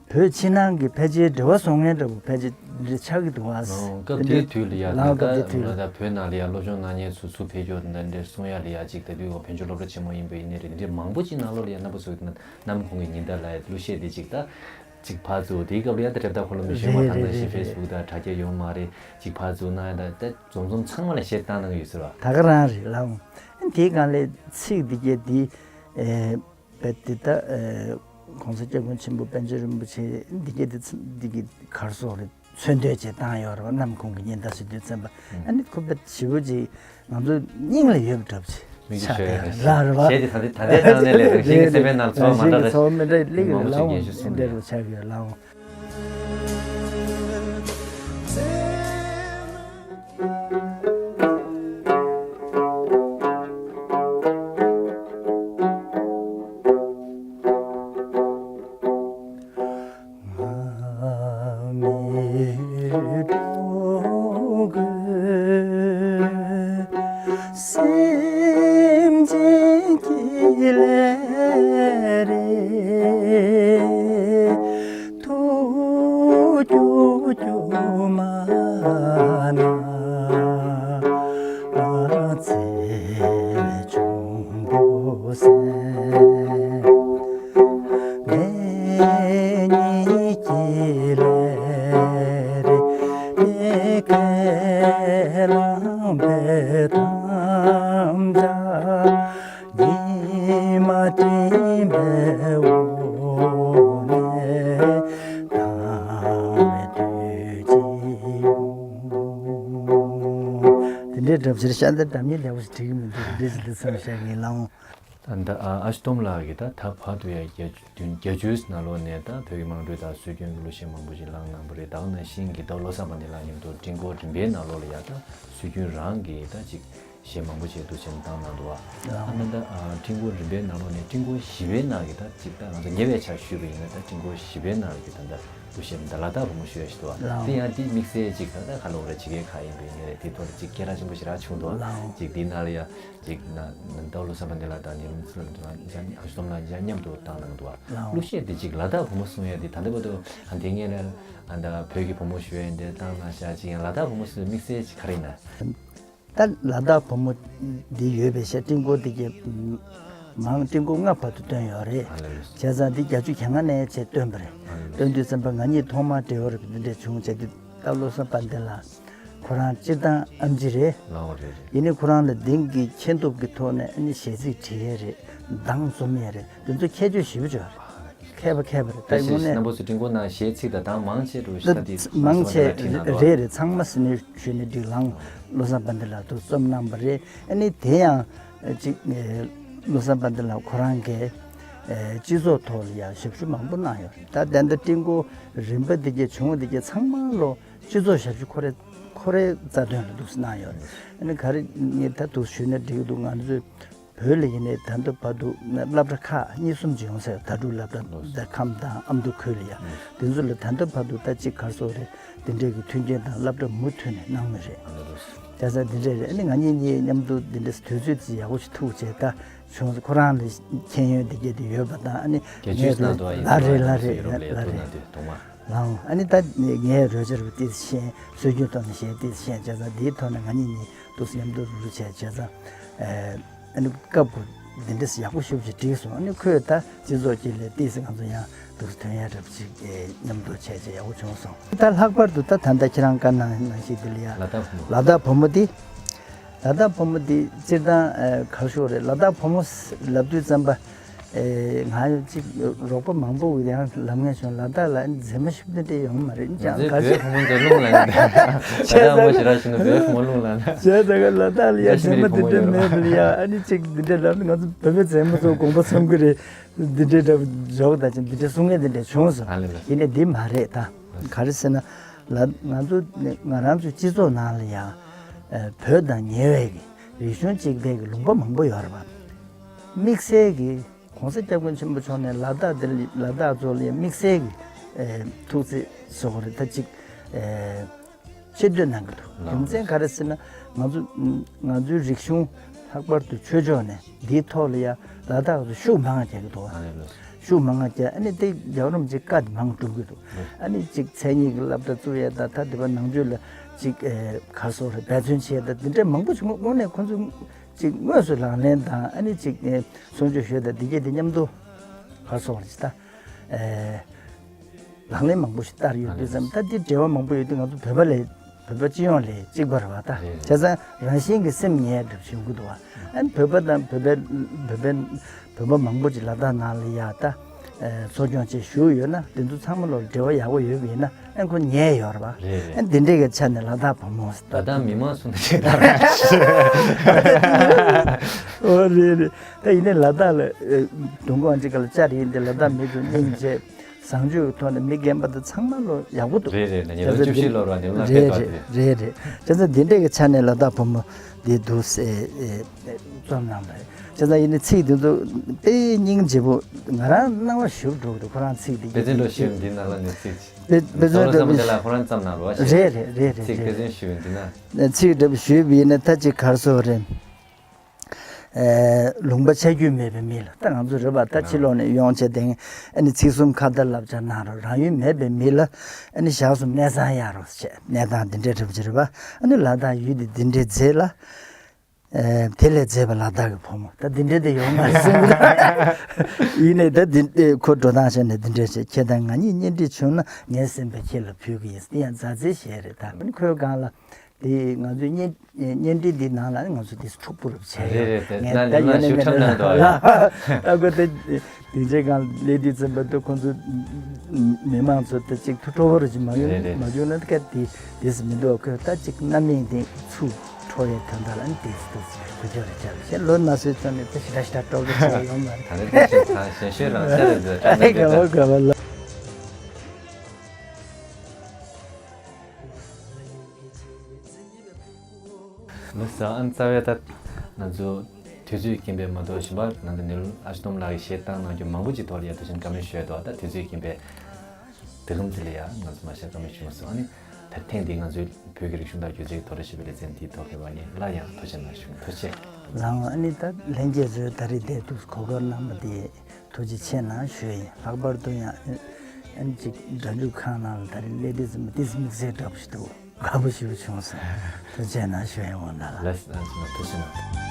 བོད་ཕྱི་ནང་གི་ཕལ་ཆེར་འབྲེལ་བ་བཟོ་མཁན་འདྲ་པོ་ཕལ་ཆེར་འདི་ཆགས་ཀྱི་འདུག་ཨ། སྐབས་དེ་དུས་ལ་ཡ་ད་ལྟ་ང་ད་བོད་ནང་ལ་ཡ་སློབ་སྦྱོང་གནང་མཁན་ཚོ་ཚུར་ཕེབས་ཀྱོག་འདི་འདྲའི་གསུང་ཡ་ལ་ཡ་ཅིག་ད་དུས་འོ་བོད་ལྗོངས་སློབ་གྲྭ་ཆེན་མོ་ཡིན་པ་ཡིན་ནའི་རེད། འདི་འདྲའི་མང་པོ་ཅིག་ནང་ལོགས་ལ་ཡ་རྣམ་པ་ཚོ་གི་ནམ་གུང་གི་ཉི་ཟླ་ལ་ཡ་གླུ་གཞས་འདི་ཅིག་ད་ཅིག་ཕར་ཚུར་དེའི་སྐབས་ལ་ཡ་ད་རེབ་ད་འཁོར་ལོ་མི་ཤོང་བ་དང་ད་ཞིག་ཧྥེ་སི་བུག་དང་དྲ་རྒྱ་ཡོད་མ་རེད། ཅིག་ཕར་ཚུར་གནང་ཡ་ད་ད་འཛོམས་འཛོམས་ཚང་མ་ལ་གཞས་བཏང་གནང་གི་ཡོད་ཟེར་བ། ད་ག་རང་རེད་ལགས། དེའི་སྒང་ལ་ཚིག་འདི་གས་འདི། བེད་དེ་ད་༸གོང་ས་༸སྐྱབས་མགོན་ཆེན་པོ་པཎ་ཆེན་རིན་པོ་ཆེ་འདི་གའི་འདི་འདི་གི་གར་སོགས་རེད་མཚོན་དོད་ཅེས་བཏང་ཡོད་རེད་བ། ནམ་གུང་གི་ཉི་ཟླ་ཟེར་དུས་ཙམ་པ་ཨ་ནི་ཁོ་བེད་ཞེ་པོ་ཅིག་ང་ཚོ་སྙིང་ལ་ཡོད་པ་འདྲ་པོ་ཅིག་མིག་ཆུ་ཆགས་ཤོར་ཡ་བསྡད་རེད། རེད་བ། གཞས་དེ་ད་ལྟའི་ད་ལྟའི་སྣང་བརྙན་ལས་རང་བཞིན་གྱི་སེམས་པའི་ནང་ཚོར་བ་མ་འདྲ་རེད། ཚོར་བ་མི་འདྲ་སླེབས་མང་པོ་ཡོད་ཅིག་ལགས་འགན་འོང་ཤུགས་གསུངས་འདྲ་ནས། རུ་ཆགས་ཡོད་ལགས་འོང་། སེམས་ཅན་གྱི་ལས་རེད། ཐུགས་རྒྱུད་རྒྱུད་མ་ན་ཚེ་ཆུང་པོ་སེམས། ངེད་གཉིས་ཀྱི་ལས་རེད། དེ་ཁས་བླངས་པའི་དམ་བཅའ། ཉི་མ་སྤྲིན་པའི་འོག་ནས་དྭངས་པའི་དུས་ཀྱི་དེ་འདྲའི་སྒྲུབ་ཕྱིར་ཤ་འདི་སྒྲ་སྙན་ལེགས་པོ་ཞིག་བྲིས་ཀྱི་མི་འདུག་འདི་ཞིག་འདི་བསམ་བྱས་ངས་ལངས། ད་ལྟ་ཨ་ཨ་ཞུ་སྟོམ་ལགས་ཀྱིས་ད་ད་བར་དུ་ཡང་བརྒྱད་ཅུ་བདུན་བརྒྱད་ཅུའི་ནང་ལོགས་ནས་ད་བོད་ཀྱི་དམངས་ཁྲོད་དང་སྲོལ་རྒྱུན་གྱི་གླུ་གཞས་མང་པོ་ཞིག་བླངས་གནང་པ་རེད། ད་ག་ནང་བཞིན་གྱི་ད་བློ་བཟང་དཔལ་ལྡན་ལགས་མཉམ་དུ་སྤྲིན་སྐོར་རིམ་པའི་ནང་ལོགས་ལ་ཡང་ད་སྲོལ་རྒྱུན་རང་གི་ད་ཅིག་གཞས་མང་པོ་ཞིག་འདུག་སེ་བཏང་གནང་འདུག་བ། ཨ་ནི་ད་ཨ་སྤྲིན་སྐོར་རིམ་པའི་ནང་ལོགས་ནས་སྤྲིན་སྐོར་བཞི་པའི་ནང་གི་ད་ཅིག་ད་ང་ཚོ་ཉེ་བའི་ཆར་ཞུས་པ་ཡིན་ན་ད་སྤྲིན་སྐོར་བཞི་པའི་ནང་གི་ད་ད་གླུ་གཞས་ད་ལ་དྭགས་བུ་མོ་ཞུ་ཡ་ཞིག་འདུག་བ། དེ་ཡང་དེ་དམིགས་བསལ་ཅིག་ད་ད་ག་ལོག་རེ་ཇི་གའི་ཁ་ཡིན་པ་ཡིན་ནའི་རེད། དེ་ཐོག་ལ་ཅིག་སྐད་གྲགས་ཆེན་པོ་ཞེ་དྲག་བྱུང་འདུག་བ། ཅིག་དེའི་ནང་ལ་ཡ་ཅིག་ན་ན་ད་བློ་བཟང་དཔལ་ལྡན་ལགས་དང་ཉི་ལམ་ཨ་ཞུ་སྟོམ་ལགས་ཡ་མཉམ་དུ་བཏང་གནང་འདུག་བ། གླུ་གཞས་དེ་ཅིག་ལ་དྭགས་བུ་མོ་གསུང་ཡ་དེ་ད་ལྟ་བར་དུ་ཨ་དེ་སྔོན་ལ་ཨ་ད་བོད་ཀྱི་བུ་མོ་ཞུ་ཡ་དེ་བཏང་གནང་ཤག་ཅིག་ཡང་ལ་དྭགས་བུ་མོ་གསུང་དམིགས་བསལ་ཅིག་ག་རེ་ཡིན་ན། ད་ལ་དྭགས་བུ་མོ་འདི་ཡོད་པའི་ཤ་སྤྲིན་སྐོར་འདི་གའི་མང་སྤྲིན་སྐོར་ལྔ་བར་དུ་བཏོན་ཡོད་རེད། ཨ་ལས། བྱས་ཙང་འདི་བརྒྱད་ཅུ་གྱ་ལྔ་ནས་བྱས་བཏོན་པ་རེད། ཨ་ལས། བཏོན་དུས་ཙམ་པ་ང་གཉིས་ཐོག་མར་འབྲེལ་བ་རེད་འདི་འདྲས་བྱུང་བྱས་དུས། ད་བློ་བཟང་དཔལ་ལྡན་ལགས་ཁོ་རང་སྤྱིར་བཏང་ཨེམ་ཆི་རེད། ལའོ་རེད་རེད། ཡིན་ནའི་ཁོ་རང་ལ་དེང་གི་མཁྱེན་སྟོབས་ཀྱི་ཐོག་ནས་ཨ་ནི་གཞས་ཚིག་བྲིས་ཡས་རེད། གདངས་རྩོམ་ཡས་རེད། དེ་ཚོ་ཁྱད་ཆོས་ཞེ་པོ་ཅིག་ཡོད་རེད། མཁས་པ་མཁས་པ་རེད། ད་ད་གཞས་དངོས་གནས་རྣམ་པ་ཚོ་སྤྲིན་སྐོར་ནང་གཞས་ཚིག་དང་གདངས་མང་ཆེ་རུ་ཤ་དེ་མང་ཆེ་བློ་བཟང་དཔལ་ལྡན་ལགས་བྲིས་གནང་འདུག་རེད་རེད། ཚང་མ་ཟེར་ནས་ཞུས་ནས་འགྲིག་ལང་། བློ་བཟང་དཔལ་ལྡན་ལགས་ཐུགས་རྩོམ་གནང་པ་རེད། ཨ་ནི་དེ་ཡང་ཅིག་བློ་བཟང་དཔལ་ལྡན་ལགས་ཁོ་རང་གིས་སྤྱི་ཚོགས་ཐོག་ལ་ཡང་ཞབས་ཞུ་མང་པོ་གནང་ཡོད་རེད། ད་དེ་འདྲ་སྤྲིན་སྐོར་རིམ་པ་འདི་གའི་བྱུང་བ་འདི་གའི་ཚང་མ་ལོ། སྤྱི་ཚོགས་ཞབས་ཞུ་ཁོ་རའི་ཁོ་རའི་རྩ་དོན་ལ་འདུག་སེ་གནང་ཡོད། ཨ་ནི་ག་རེ་ངས་ད་འདུག་ཞུས་ན་འགྲིག་གི་འདུག་ང་ཚོས་བོད་ལ་ཡིན་ནའི་ད་ལྟ་བར་དུ་སློབ་གྲྭ་ཁག་གཉིས་གསུམ་ཅིག་ཡོང་ས་ཡོད། དྭ་ཕྲུག་སློབ་གྲྭ་དང་ཁམས་དང་ཨ་མདོ་ཁུལ་ལ་ཡ། དེ་ཚོ་ལ་ད་ལྟ་བར་དུ་ད་ཅིག་ག་རེ་ཟེར་དགོས་རེད། དེ་འདྲས་ཀྱི་མཐུན་རྐྱེན་དང་སློབ་གྲྭ་མུ་མཐུད་ནས་གནང་མུས་རེད། བྱས་ཙང་དེ་འདྲས་རེད། ཨ་ནི་ང་གཉིས་གཉིས་མཉམ་དུ་དེ་འདྲས་དུས་ཚོད་ཅིག་ཡག་པོ་ཞིག་ཐུག་བྱས་ད་བྱུང་ཁོ་རང་ལ་མཁྱེན་ཡོན་དེ་གས་དེ་ཡོད་པ་དང་། ཨ་ནི་རྒྱ་ཇུས་གནང་འདུག་ཨ་ཡིན་ལ་རེད་ལ་རེད་ཡུ་རོབ་ལ་ཡ་ལ་ཐུག་རེད་གནང་དུས་གདོང་མ། ལའོ། ཨ་ནི་ད་ངས་རོལ་ཆ་རུ་ཏིས་ཤེས། སྲོལ་རྒྱུན་ཐོག་ནས་ཤེས་ཏིས་ཤེས་བྱས་ཙང་འདིའི་ཐོག་ནས་ང་གཉིས་གཉིས་འདུག་སེ་མཉམ་དུ་རུ་རུ་བྱས་བྱས་ཙང་། ཨ་ནི་སྐབས་འགོ་འདི་འདྲས་ཡག་པོ་ཞེ་པོ་ཅིག་འགྲིག་སོང་། ཨ་ནི་ཁོས་ད་སྤྱི་ཚོགས་དཀྱིལ་ལ་ཏིས་ང་ཚོ་ཡང་འདུག་སེ་ཐོན་ཡ་འདྲ་པོ་ཅིག་མཉམ་དུ་བྱས་བྱས་ཡག་པོ་བྱུང་སོང་། ད་ལྷག་པར་དུ་ད་ད་ལྟ་ཁྱེད་རང་བཀའ་གནང་ནང་བཞིན་འདི་ལ་ཡ་ལ་དྭགས་བུ་མོ། ལ་དྭགས་བུ་མོ་འདི། ལ་དྭགས་བུ་མོ་འདི་སྤྱིར་བཏང་ག་རེ་ཞུ་དགོས་རེད། ལ་དྭགས་བུ་མོ་ལབ་དུས་ཙམ་པ། ང་ཅིག་རོགས་པ་མང་པོ་ཡང་ལབ་མཁན་བྱུང་། ལ་དྭགས་ལ་མཛེས་མ་ཞིག་དེ་འདྲ་ཡོང་མ་རེད་ཀྱང་། ང་ཚོའི་ག་བོད་ཞིག་བུ་མོ་འདི་རླུང་ལ་ཡིན་པས། ད་ལྟ་མོ་ཞེ་དྲག་ཞིག་ནི་བོད་བུ་མོ་རླུང་ལ་ན། བྱས་ཙང་ལ་དྭགས་ལ་ཡང་མཛེས་མ་དེ་འདྲ་མེད་པ་ལ་ཡང་ཨ་ནི་ཅིག་འདི་འདྲ་ལབ་ན་ང་ཚོ་བོད་པའི་མཛེས་མ་ཚོ་དགོངས་པ་ཚོམ་གི་རེད། འདི་འདྲའི་འདྲ་འཇོག་དང་ཅིག་འདི་འདྲའི་གསུང་མཁན་འདི་འདྲ་བྱུང་སོང་། ཨ་ལེ་ལེ། ཡིན་ནའི་འདི་མ་རེད་ད། ག་རེ་ཟེར་ན། ལ་ང་ཚོ་ང་རང་ཚོའི་སྤྱི་ཚོགས་ནང་ལ་ཡང་བོད་དང་ཉེ་བའི་གི་རིག་གཞུང་གཅིག་པའི་གི་ལུང་པ་མང་པོ་ཡོད་རེད་པ། དམིགས་བསལ་གྱི་༸གོང་ས་༸སྐྱབས་མགོན་ཆེན་པོ་མཆོག་ནས་ལ་དྭགས་འདི་ལ་ལ་དྭགས་ཚོ་ལ་དམིགས་བསལ་གྱི་ཐུགས་རྗེ་གཟིགས་པ་རེད་ད་ཅིག་ཆེ་བསྟོད་གནང་གི་འདུག་རྒྱུ་མཚན་ག་རེ་ཟེར་ན། ང་ཚོ་ང་ཚོའི་རིག་གཞུང་ལྷག་པར་དུ་ཆོས་ཕྱོགས་ནས་འདིའི་ཐོག་ལ་ཡ་ལ་དྭགས་ཚོ་ཤུགས་མང་བ་རྒྱག་གི་འདུག་ཨ་ནི་ལོས། ཤུགས་མང་བ་རྒྱག་ཨ་ནི་དེ་རྒྱལ་བ་རིན་པོ་ཆེ་བཀའ་དེ་མང་བསྒྲུབ་གི་འདུག་ཨ་ནི་ཅིག་མཚན་ཉིད་ཀྱི་སློབ་གྲྭ་བཙུགས་ཡས་དང་ད་དེ་བ་ནང་ཆོས་ལ་ཅིག་ག་རེ་ཟེར་དགོས་རེད། འབད་བརྩོན་བྱེད་ཡས་དང་དེ་འདྲ་མང་པོ་ཞིག་དངོས་གནས་ཁོང་ཚོ་ཅིག་དངོས་སུ་ལག་ལེན་དང་ཨ་ནི་ཅིག་གསུང་ཆོས་ཞུས་དང་དེ་གས་དེ་མཉམ་དུ་ག་རེ་ཟེར་དགོས་རེད་ད། ལག་ལེན་མང་པོ་ཞིག་བསྟར་ཡོད་དུས་ཙམ་ད་འདི་འབྲེལ་བ་མང་པོ་ཡོད་དུས་ང་ཚོ་བོད་པ་ལས་བོད་པ་སྤྱི་ཡོངས་ལས་གཅིག་པ་རེད་བ་ད། རེད། བྱས་ཙང་རང་བཞིན་གྱི་སེམས་ཉེ་སྒྲུབ་བྱེད་དགོས་འདུག་བ། ཨ་ནི་བོད་པ་དང་བོད་པའི་བོད་པའི་བོད་པ་མང་པོ་ཅིག་ལ་དྭགས་ནང་ལ་ཡ་ད་འཚོ་སྐྱོང་བྱས་བཞུགས་ཡོད་ན་དེ་ཚོ་ཚང་མ་ལོ་འབྲེལ་བ་ཡག་པོ་ཡོད་པ་ཡིན་ན་ཨ་ཁོ་ཉེ་ཡོད་རེད་བ། རེད་རེད། ཨ་འདི་འདྲས་ཀྱི་ཆ་ནས་ལ་དྭགས་བུ་མོ་ད་ལྟ་མི་མང་གསུང་ད་ཤེས་ད་རེད། ཨོ་རེད་རེད། ད་ཡིན་ནའི་ལ་དྭགས་ལ་དུས་འཁོར་གཅིག་ག་ལ་བཅར་ཡིན་ཏེ་ལ་དྭགས་མི་ཚོ་སྙིང་རྗེ། བཟང་སྤྱོད་ཀྱི་ཐོག་ནས་མི་རྒན་པ་དང་ཚང་མ་ལོ་ཡག་པོ་འདུག་རེད་རེད། ཉིས་སྟོང་བཅུ་བཞི་ལོར་བ་ནི་ལ་རེད་ཕེབས་པ་རེད། རེད་རེད། བྱས་ཙང་འདི་འདྲས་ཀྱི་ཆ་ནས་ལ་དྭགས་བུ་མོ་འདི་འདུག་སེ་རྩོམ་གནང་བ་རེད། བྱས་ཙང་ཡིན་ནའི་ཚིག་འདི་ཚོ་དཔེ་སྙིང་རྗེ་པོ་ང་རང་སྣང་བ་ཞིབ་འགྲོ་གི་འདུག་ཁོ་རང་ཚིག་འདི་དཔེ་མཚོན་འགྲོ་ཞིབ་འདི་ནང་ལ་ནི་ཚིག་དཔེ་དཔེ་མཚོན་འགྲོ་བསམ་འདི་ལ་ཁོ་རང་བརྩམས་གནང་རོགས་ཞེས། རེད་རེད་རེད་རེད། ཚིག་དཔེ་མཚོན་ཞིབ་འདི་ན། ཚིག་འགྲེལ་ཞུས་པ་ཡིན་ན་ད་ཅིག་ག་རེ་ཟེར་དགོས་རེད། ལུང་པ་ཆ་རྒྱུས་མེད་པའི་མི་ལ་ད་ང་ཚོ་རེད་པ་ད་ཕྱི་ལོགས་ནས་ཡོང་བྱས་དེང་ཨ་ནི་ཚིག་གསུམ་ཁ་བརྡ་བསླབ་བྱ་གནང་རོགས། རང་ཡུལ་མེད་པའི་མི་ལ་ཨ་ནི་ཞག་གསུམ་གནས་ཚང་གཡར་རོགས་བྱས་གནས་སྟངས་འདི་འདྲའི་གྲུབ་ཀྱི་རེད་པ། ཨ་ནི་ལ་དྭགས་ཡུལ་འདི་འདི་འདྲའི་མཛེས་ལ། དེ་ལས་མཛེས་པ་ལ་དྭགས་ཀྱི་བུ་མོ་ད་འདི་འདྲའི་དེ་ཡོང་མ་རེད་གསུངས། ཡིན་ནའི་ད་འདི་ཁོ་འགྲོ་སྟངས་བྱས་ནས་འདི་འདྲའི་བྱས་ཁྱེད་དང་ང་གཉིས་གཉེན་སྒྲིག་བྱུང་ན་ངའི་སེམས་པའི་ཁྱེད་ལ་ཕུལ་གི་ཡིན། འདི་ཡང་མཛའ་བརྩེའི་གཞས་རེད་ད། ཨ་ནི་ཁོའི་སྒང་ལ། དེ་ང་ཚོའི་གཉེན་གཉེན་སྒྲིག་འདི་ནང་ལ་ནི་ང་ཚོ་དེ་འཁྲུག་པོ་རུ་བྱས་རེད་རེད། དེ་ངས་ན་ད་ནི་ཡོད་ན་ནས་ཤུགས་ཁྲམ་ནང་འགྲོ་བ་རེད། ཨ་ཁོ་དེ་དེ་རྗེས་གང་ལས་དུས་ཙམ་པ་དུ་ཁོང་ཚོ་མི་མང་ཚོ་དེ་གཅིག་ཐུགས་སྤྲོ་བོ་རུ་ཅིག་མ་ཡོང་རེད་རེད། མ་བྱུང་ན་སྐད་དེ་དེ་སུ་མི་འདུག་ཁོས་ད་གཅིག་རྣམ་གཡེང་དེ་ཚུར་འཕྲོ་བའི་དོན་དག་ལ་ནི་དེ་སུ་དེ་སུ་གུ་ཅོ་རེ་བྱ་རེད་ཞེས་ལོ་ན་སོའི་ཚོ་ནས་ད་ཞི་ར་ཞི་ར་སྤྲོ་བོ་ཅིག་ཡོང་མ་རེད། ད་ནི་དེ་ཞིག་ད་ཞེན་ཤོས་རང་ཤ་རེད་འདོད་ཀྲང་ཨེ་ནས་ག་བ་འདོད་ག་བ་ལ། མི་ཟ་ཨན་རྩ་བའི་ད་ང་ཚོ་དུས་ཚོད་ཀྱིན་པའི་མ་གཏོགས་གཞན་པ་ང་ཚོ་ནེ་རོ་ཨ་ཤི་ཏོམ་ལགས་ཀྱིས་གཞས་བཏང་གནང་རྒྱུ་མང་པོ་ཅིག་ཐོག་ལ་ཡ་ཐུགས་ཆེན་བཀའ་མོལ་ཞུས་འདུག་ད་དུས་ཚོད་ཀྱིན་པའི་དེ་གམ་དེ་ལ་ཡ་ང་ཚོ་མ་ཤ་བཀའ་མོལ་ཞུས་མ་སོང་། ཨ་ནི་ད་ཐེངས་འདི་ང་ཚོའི་བོད་ཀྱི་རིག་གཞུང་དང་སྒྱུ་རྩལ་གྱི་ཐོག་ལ་ཞེས་པའི་ལེ་ཚན་འདིའི་ཐོག་ལ་བ་ནི་སླར་ཡང་ཐུགས་ཆེན་གནང་ཞུ། ཐུགས་རྗེ་ཆེ། ལའང་ཨ་ནི་ད་ལྷན་རྒྱས་ཚོས་ད་རེས་དེ་དུས་གོ་སྐབས་གནང་བ་དེ་ཐུགས་རྗེ་ཆེ་གནང་ཞུ་ཡིན། ལྷག་པར་དུ་ཡང་ཨ་ནི་ཅིག་སྒྲ་འཇུག་ཁང་ནང་ལ་ད་རེས་སླེབས་དུས་ཙམ་པ་དེ་དམིགས་བསལ་འདྲ་པོ་ཞིག་འདུག་དགའ་པོ་ཞེ་པོ་བྱུང་སོང་། ཐུགས་རྗེ་གནང་ཞུ་ཡ་ཡོང་ན་ལ། ལགས་སོ། ཐུགས་རྗེ་གནང་།